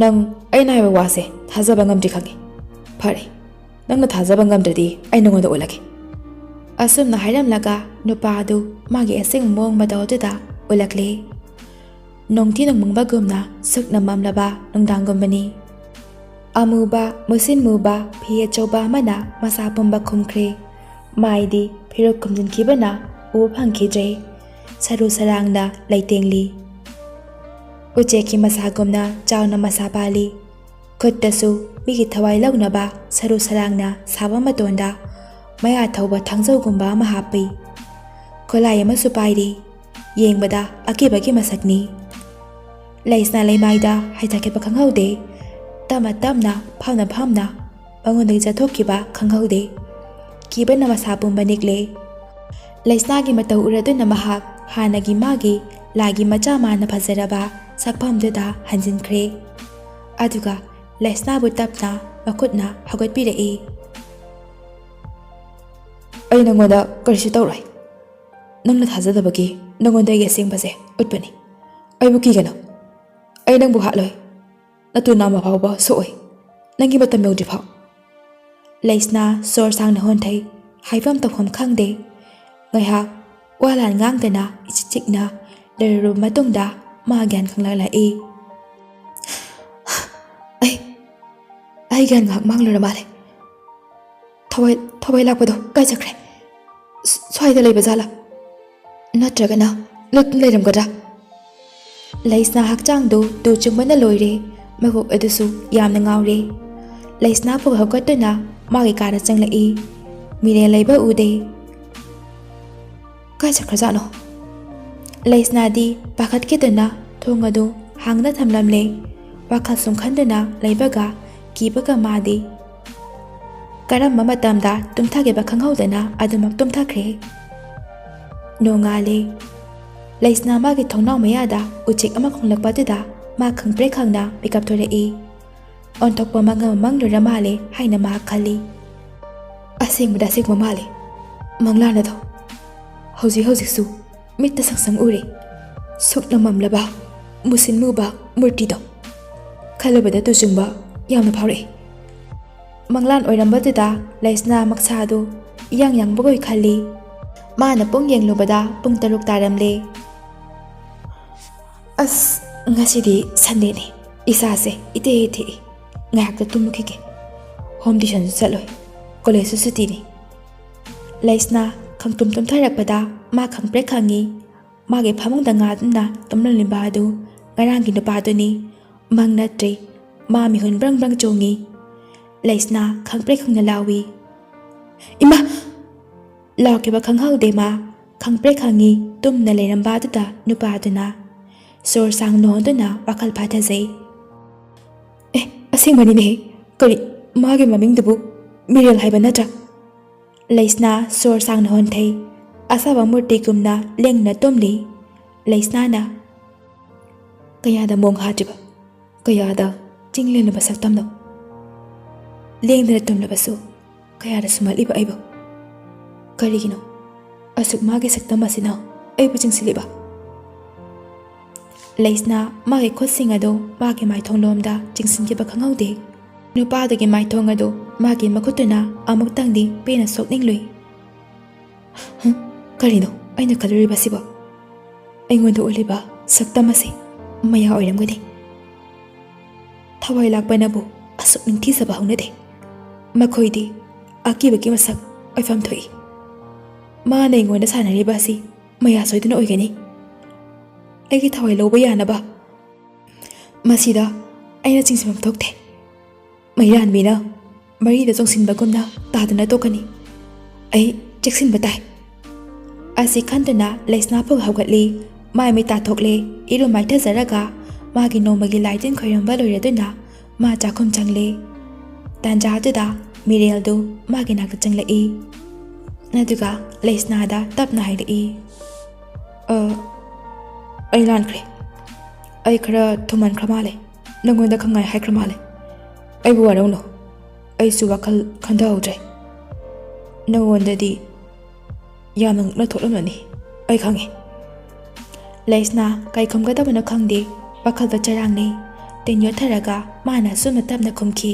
"ꯅꯪ ꯑꯩꯅ ꯍꯥꯏꯕ ꯋꯥꯁꯦ ꯊꯥꯖꯕ ꯉꯝꯗ꯭ꯔꯤ ꯈꯪꯉꯤ꯫ ꯐꯔꯦ, ꯅꯪꯅ ꯊꯥꯖꯕ ꯉꯝꯗ꯭ꯔꯗꯤ ꯑꯩ ꯅꯉꯣꯟꯗ ꯎꯠꯂꯒꯦ꯫" ꯑꯁꯨꯝꯅ ꯍꯥꯏꯔꯝꯂꯒ ꯅꯨꯄꯥ ꯑꯗꯨ ꯃꯥꯒꯤ ꯑꯁꯦꯡꯕ ꯃꯑꯣꯡ ꯃꯇꯧ ꯑꯗꯨꯗ ꯎꯠꯂꯛꯂꯦ꯫ ꯅꯣꯡꯊꯤ ꯅꯣꯡꯃꯪꯕꯒꯨꯝꯅ ꯁꯨꯛꯅ ꯃꯝꯂꯕ ꯅꯨꯡꯗꯥꯡꯒꯨꯝꯕꯅꯤ꯫ ꯑꯃꯨꯕ, ꯃꯨꯁꯤꯟ ꯃꯨꯕ ꯐꯤ ꯑꯆꯧꯕ ꯑꯃꯅ ꯃꯁꯥ ꯄꯨꯝꯕ ꯈꯨꯝꯈ꯭ꯔꯦ꯫ ꯃꯥꯏꯗꯤ ꯐꯤꯔꯨꯛ ꯈꯨꯝꯖꯤꯟꯈꯤꯕꯅ ꯎꯕ ꯐꯪꯈꯤꯗ꯭ꯔꯦ꯫ ꯁꯔꯨ ꯁꯔꯥꯡꯅ ꯂꯩꯇꯦꯡꯂꯤ꯫ ꯎꯆꯦꯛꯀꯤ ꯃꯁꯥꯒꯨꯝꯅ ꯆꯥꯎꯅ ꯃꯁꯥ ꯄꯥꯜꯂꯤ꯫ ꯈꯨꯠꯇꯁꯨ ꯃꯤꯒꯤ ꯊꯋꯥꯏ ꯂꯧꯅꯕ ꯁꯔꯨ ꯁꯔꯥꯡꯅ ꯁꯥꯕ ꯃꯇꯣꯟꯗ ꯃꯌꯥ ꯊꯧꯕ ꯊꯥꯡꯖꯧꯒꯨꯝꯕ ꯑꯃ ꯍꯥꯞꯄꯤ꯫ ꯈꯨꯠꯂꯥꯏ ꯑꯃꯁꯨ ꯄꯥꯏꯔꯤ꯫ ꯌꯦꯡꯕꯗ ꯑꯀꯤꯕꯒꯤ ꯃꯁꯛꯅꯤ꯫ ꯂꯩꯁꯅꯥ ꯂꯩꯃꯥꯏꯗ ꯍꯥꯏꯊꯈꯤꯕ ꯈꯪꯍꯧꯗꯦ꯫ ꯇꯞꯅ ꯇꯞꯅ, ꯐꯝꯅ ꯐꯝꯅ ꯃꯉꯣꯟꯗꯒꯤ ꯆꯠꯊꯣꯛꯈꯤꯕ ꯈꯪꯍꯧꯗꯦ꯫ ꯀꯤꯕꯅ ꯃꯁꯥ ꯄꯨꯝꯕ ꯅꯤꯛꯂꯦ꯫ ꯂꯩꯁꯅꯥꯒꯤ ꯃꯇꯧ ꯎꯔꯗꯨꯅ ꯃꯍꯥꯛ ꯍꯥꯟꯅꯒꯤ ꯃꯥꯒꯤ ꯂꯥꯏꯒꯤ ꯃꯆꯥ ꯃꯥꯟꯅ ꯐꯖꯔꯕ ꯁꯛꯐꯝꯗꯨꯗ ꯍꯟꯖꯤꯟꯈ꯭ꯔꯦ꯫ ꯑꯗꯨꯒ ꯂꯩꯁꯅꯥꯕꯨ ꯇꯞꯅ ꯃꯈꯨꯠꯅ ꯍꯧꯒꯠꯄꯤꯔꯛꯏ꯫ "ꯑꯩ ꯅꯪꯉꯣꯟꯗ ꯀꯔꯤꯁꯨ ꯇꯧꯔꯣꯏ꯫ ꯅꯪꯅ ꯊꯥꯖꯗꯕꯒꯤ ꯅꯪꯉꯣꯟꯗ ꯑꯩꯒꯤ ꯑꯁꯦꯡꯕꯁꯦ ꯎꯠꯄꯅꯤ꯫ ꯑꯩꯕꯨ ꯀꯤꯒꯅꯨ꯫ ꯑꯩ ꯅꯪꯕꯨ ꯍꯥꯠꯂꯣꯏ꯫ ꯅꯇꯨ ꯅꯥꯝꯃ ꯐꯥꯎꯕ ꯁꯣꯛꯑꯣꯏ, ꯅꯪꯒꯤ ꯃꯇꯝ ꯌꯧꯗ꯭ꯔꯤꯐꯥꯎ꯫" ꯂꯩꯁꯅꯥ ꯁꯣꯔ ꯁꯥꯡꯅ ꯍꯣꯟꯊꯩ꯫ ꯍꯥꯏꯐꯝ ꯇꯧꯐꯝ ꯈꯪꯗꯦ꯫ ꯉꯥꯏꯍꯥꯛ ꯋꯥ ꯂꯥꯟ ꯉꯥꯡꯗꯅ ꯏꯆꯤꯛ ꯆꯤꯛꯅ ꯂꯩꯔꯨꯔꯕ ꯃꯇꯨꯡꯗ ꯃꯥ ꯒ꯭ꯌꯥꯟ ꯈꯪꯂꯛꯂꯛꯏ꯫ "ꯑꯩ, ꯑꯩ ꯒ꯭ꯌꯥꯟ ꯉꯥꯏꯍꯥꯛ ꯃꯥꯡꯂꯨꯔ ꯃꯥꯜꯂꯦ꯫ ꯊꯋꯥꯏ, ꯊꯋꯥꯏ ꯂꯥꯛꯄꯗꯣ ꯀꯥꯏ ꯆꯠꯈ꯭ꯔꯦ? ꯁ꯭ꯋꯥꯏꯗ ꯂꯩꯕ ꯖꯥꯠꯂꯥ? ꯅꯠꯇ꯭ꯔꯒꯅ ꯂꯨꯞ ꯂꯩꯔꯝꯒꯗ꯭ꯔꯥ?" ꯂꯩꯁꯅꯥ ꯍꯛꯆꯥꯡꯗꯨ ꯇꯨ ꯆꯨꯡꯕꯅ ꯂꯣꯏꯔꯦ꯫ ꯃꯀꯣꯛ ꯑꯗꯨꯁꯨ ꯌꯥꯝꯅ ꯉꯥꯎꯔꯦ꯫ ꯂꯩꯁꯅꯥ ꯄꯨꯛ ꯍꯧꯒꯠꯇꯨꯅ ꯃꯥꯒꯤ ꯀꯥꯗ ꯆꯪꯂꯛꯏ꯫ ꯃꯤꯔꯦꯜ ꯂꯩꯕ ꯎꯗꯦ꯫ "ꯀꯥꯏ ꯆꯠꯈ꯭ꯔꯖꯥꯠꯅꯣ?" ꯂꯩꯁꯅꯥꯗꯤ ꯄꯥꯈꯠꯈꯤꯗꯨꯅ ꯊꯣꯡ ꯑꯗꯨ ꯍꯥꯡꯅ ꯊꯝꯂꯝꯂꯦ꯫ ꯋꯥꯈꯜ ꯁꯨꯝ ꯈꯟꯗꯨꯅ ꯂꯩꯕꯒ ꯀꯤꯕꯒ ꯃꯥꯗꯤ꯫ ꯀꯔꯝꯕ ꯃꯇꯝꯗ ꯇꯨꯝꯊꯈꯤꯕ ꯈꯪꯍꯧꯗꯅ ꯑꯗꯨꯃꯛ ꯇꯨꯝꯊꯈ꯭ꯔꯦ꯫ ꯅꯣꯡꯉꯥꯜꯂꯦ꯫ ꯂꯩꯁꯅꯥ ꯃꯥꯒꯤ ꯊꯣꯡꯅꯥꯎ ꯃꯌꯥꯗ ꯎꯆꯦꯛ ꯑꯃ ꯈꯣꯡꯂꯛꯄꯗꯨꯗ ꯃꯥ ꯈꯪꯄ꯭ꯔꯦꯛ ꯈꯪꯅ ꯃꯤꯀꯞ ꯊꯣꯔꯛꯏ꯫ ꯑꯣꯟꯊꯣꯛꯄ ꯃꯪ ꯑꯃ ꯃꯪꯂꯨꯔ ꯃꯥꯜꯂꯦ ꯍꯥꯏꯅ ꯃꯍꯥꯛ ꯈꯜꯂꯤ꯫ ꯑꯁꯦꯡꯕꯗ ꯑꯁꯦꯡꯕ ꯃꯥꯜꯂꯦ꯫ ꯃꯪꯂꯥꯟ ꯑꯗꯣ ꯍꯧꯖꯤꯛ ꯍꯧꯖꯤꯛꯁꯨ ꯃꯤꯠꯇ ꯁꯪꯁꯪ ꯎꯔꯦ꯫ ꯁꯨꯛꯅ ꯃꯝꯂꯕ, ꯃꯨꯁꯤꯟ ꯃꯨꯕ ꯃꯨꯔꯇꯤꯗꯣ ꯈꯜꯂꯨꯕꯗ ꯇꯨꯆꯨꯡꯕ ꯌꯥꯝꯅ ꯐꯥꯎꯔꯛꯏ꯫ ꯃꯪꯂꯥꯟ ꯑꯣꯏꯔꯝꯕꯗꯨꯗ ꯂꯩꯁꯅꯥ ꯃꯛꯁꯥꯗꯨ ꯏꯌꯥꯡ ꯌꯥꯡꯕꯒꯣꯏ ꯈꯜꯂꯤ꯫ ꯃꯥꯅ ꯄꯨꯡ ꯌꯦꯡꯂꯨꯕꯗ ꯄꯨꯡ ꯇꯔꯨꯛ ꯇꯥꯔꯝꯂꯦ꯫ "ꯑꯁ, ꯉꯁꯤꯗꯤ ꯁꯟꯗꯦꯅꯤ, ꯏꯁꯥꯁꯦ ꯏꯇꯦꯛ ꯍꯦꯛ ꯊꯦꯛꯏ꯫ ꯉꯥꯏꯍꯥꯛꯇ ꯇꯨꯝꯃꯨꯈꯤꯒꯦ꯫ ꯍꯣꯝ ꯇ꯭ꯌꯨꯁꯟꯁꯨ ꯆꯠꯂꯣꯏ, ꯀꯣꯂꯦꯖꯁꯨ ꯁꯨꯇꯤꯅꯤ꯫" ꯂꯩꯁꯅꯥ ꯈꯪꯇꯨꯝ ꯇꯨꯝꯊꯔꯛꯄꯗ ꯃꯥ ꯈꯪꯄ꯭ꯔꯦꯛ ꯈꯪꯉꯤ꯫ ꯃꯥꯒꯤ ꯐꯃꯨꯡꯗ ꯉꯥꯗꯨꯅ ꯇꯨꯝꯂꯝꯂꯤꯕ ꯑꯗꯨ ꯉꯔꯥꯡꯒꯤ ꯅꯨꯄꯥꯗꯨꯅꯤ꯫ ꯃꯪ ꯅꯠꯇ꯭ꯔꯦ꯫ ꯃꯥ ꯃꯤꯍꯨꯟ ꯕ꯭ꯔꯪ ꯕ꯭ꯔꯪ ꯆꯣꯡꯉꯤ꯫ ꯂꯩꯁꯅꯥ ꯈꯪꯄ꯭ꯔꯦꯛ ꯈꯪꯅ ꯂꯥꯎꯏ꯫ "ꯏꯃꯥ!" ꯂꯥꯎꯈꯤꯕ ꯈꯪꯍꯧꯗꯦ꯫ ꯃꯥ ꯈꯪꯄ꯭ꯔꯦꯛ ꯈꯪꯉꯤ꯫ ꯇꯨꯝꯅ ꯂꯩꯔꯝꯕ ꯑꯗꯨꯗ ꯅꯨꯄꯥꯗꯨꯅ ꯁꯣꯔ ꯁꯥꯡꯅ ꯍꯣꯟꯗꯨꯅ ꯋꯥꯈꯜ ꯐꯥꯊꯖꯩ꯫ "ꯑꯦ, ꯑꯁꯦꯡꯕꯅꯤꯅꯦꯍꯦ꯫ ꯀꯔꯤ, ꯃꯥꯒꯤ ꯃꯃꯤꯡꯗꯨꯕꯨ ꯃꯤꯔꯦꯜ ꯍꯥꯏꯕ ꯅꯠꯇ꯭ꯔꯥ?" ꯂꯩꯁꯅꯥ ꯁꯣꯔ ꯁꯥꯡꯅ ꯍꯣꯟꯊꯩ꯫ ꯑꯁꯥꯕ ꯃꯨꯔꯇꯤꯒꯨꯝꯅ ꯂꯦꯡꯗꯅ ꯇꯨꯝꯂꯤ꯫ ꯂꯩꯁꯅꯥꯅ, "ꯀꯌꯥꯗ ꯃꯣꯡ ꯍꯥꯠꯇ꯭ꯔꯤꯕ, ꯀꯌꯥꯗ ꯆꯤꯡꯂꯦꯟꯂꯕ ꯁꯛꯇꯝꯅꯣ! ꯂꯦꯡꯗꯅ ꯇꯨꯝꯂꯕꯁꯨ ꯀꯌꯥꯗ ꯁꯨꯝꯍꯠꯂꯤꯕ ꯑꯩꯕꯨ! ꯀꯔꯤꯒꯤꯅꯣ ꯑꯁꯨꯛ ꯃꯥꯒꯤ ꯁꯛꯇꯝ ꯑꯁꯤꯅ ꯑꯩꯕꯨ ꯆꯤꯡꯁꯤꯜꯂꯤꯕ?" ꯂꯩꯁꯅꯥ ꯃꯥꯒꯤ ꯈꯨꯠꯁꯤꯡ ꯑꯗꯨ ꯃꯥꯒꯤ ꯃꯥꯏꯊꯣꯡꯂꯣꯝꯗ ꯆꯤꯡꯁꯤꯟꯈꯤꯕ ꯈꯪꯍꯧꯗꯦ꯫ ꯅꯨꯄꯥꯗꯨꯒꯤ ꯃꯥꯏꯊꯣꯡ ꯑꯗꯨ ꯃꯥꯒꯤ ꯃꯈꯨꯠꯇꯨꯅ ꯑꯃꯨꯛꯇꯪꯗꯤ ꯄꯦꯟꯅ ꯁꯣꯛꯅꯤꯡꯂꯨꯏ꯫ "ꯍꯝ, ꯀꯔꯤꯅꯣ ꯑꯩꯅ ꯈꯜꯂꯨꯔꯤꯕꯁꯤꯕꯣ? ꯑꯩꯉꯣꯟꯗ ꯎꯠꯂꯤꯕ ꯁꯛꯇꯝ ꯑꯁꯤ ꯃꯌꯥ ꯑꯣꯏꯔꯝꯒꯅꯤ꯫ ꯊꯋꯥꯏ ꯂꯥꯛꯄꯅꯕꯨ ꯑꯁꯨꯛ ꯅꯤꯡꯊꯤꯖꯕ ꯍꯧꯅꯗꯦ꯫ ꯃꯈꯣꯏꯗꯤ ꯑꯀꯤꯕꯒꯤ ꯃꯁꯛ ꯑꯣꯏꯐꯝ ꯊꯣꯛꯏ꯫ ꯃꯥꯅ ꯑꯩꯉꯣꯟꯗ ꯁꯥꯟꯅꯔꯤꯕ ꯑꯁꯤ ꯃꯌꯥ ꯁꯣꯏꯗꯅ ꯑꯣꯏꯒꯅꯤ꯫ ꯑꯩꯒꯤ ꯊꯋꯥꯏ ꯂꯧꯕ ꯌꯥꯅꯕ ꯃꯁꯤꯗ ꯑꯩꯅ ꯆꯤꯡꯁꯤꯟꯐꯝ ꯊꯣꯛꯇꯦ꯫ ꯃꯩꯔꯥꯟꯕꯤꯅ ꯃꯩꯗ ꯆꯣꯡꯁꯤꯟꯕꯒꯨꯝꯅ ꯇꯥꯗꯨꯅ ꯇꯣꯛꯀꯅꯤ꯫ ꯑꯩ ꯆꯦꯛꯁꯤꯟꯕ ꯇꯥꯏ꯫" ꯑꯁꯤ ꯈꯟꯗꯨꯅ ꯂꯩꯁꯅꯥ ꯐꯨꯛ ꯍꯧꯒꯠꯂꯤ꯫ ꯃꯥꯏ ꯃꯤꯠ ꯇꯥꯊꯣꯛꯂꯦ꯫ ꯏꯔꯨ ꯃꯥꯏꯊꯖꯔꯒ ꯃꯥꯒꯤ ꯅꯣꯡꯃꯒꯤ ꯂꯥꯏ ꯇꯤꯟ ꯈꯣꯏꯔꯝꯕ ꯂꯣꯏꯔꯗꯨꯅ ꯃꯥ ꯆꯥꯛꯈꯨꯝ ꯆꯪꯂꯦ꯫ ꯇꯥꯟꯖꯥꯗꯨꯗ ꯃꯤꯔꯦꯜꯗꯨ ꯃꯥꯒꯤ ꯅꯥꯛꯇ ꯆꯪꯂꯛꯏ꯫ ꯑꯗꯨꯒ ꯂꯩꯁꯅꯥꯗ ꯇꯞꯅ ꯍꯥꯏꯔꯛꯏ, "ꯑ, ꯑꯩ ꯂꯥꯟꯈ꯭ꯔꯦ꯫ ꯑꯩ ꯈꯔ ꯊꯨꯃꯟꯈ꯭ꯔ ꯃꯥꯜꯂꯦ꯫ ꯅꯪꯉꯣꯟꯗ ꯈꯪꯉꯥꯏ ꯍꯥꯏꯈ꯭ꯔ ꯃꯥꯜꯂꯦ꯫ ꯑꯩꯕꯨ ꯋꯥꯔꯧꯅꯨ꯫ ꯑꯩꯁꯨ ꯋꯥꯈꯜ ꯈꯟꯊꯍꯧꯗ꯭ꯔꯦ꯫ ꯅꯉꯣꯟꯗꯗꯤ ꯌꯥꯝꯅ ꯉꯛꯅ ꯊꯣꯛꯂꯝꯂꯅꯤ, ꯑꯩ ꯈꯪꯉꯤ꯫" ꯂꯩꯁꯅꯥ ꯀꯩ ꯈꯨꯝꯒꯗꯕꯅꯣ ꯈꯪꯗꯦ꯫ ꯋꯥꯈꯜꯗ ꯆꯔꯥꯡꯅꯩ꯫ ꯇꯤꯟ ꯌꯣꯠꯊꯔꯒ ꯃꯥꯅ ꯑꯁꯨꯝꯅ ꯇꯞꯅ ꯈꯨꯝꯈꯤ,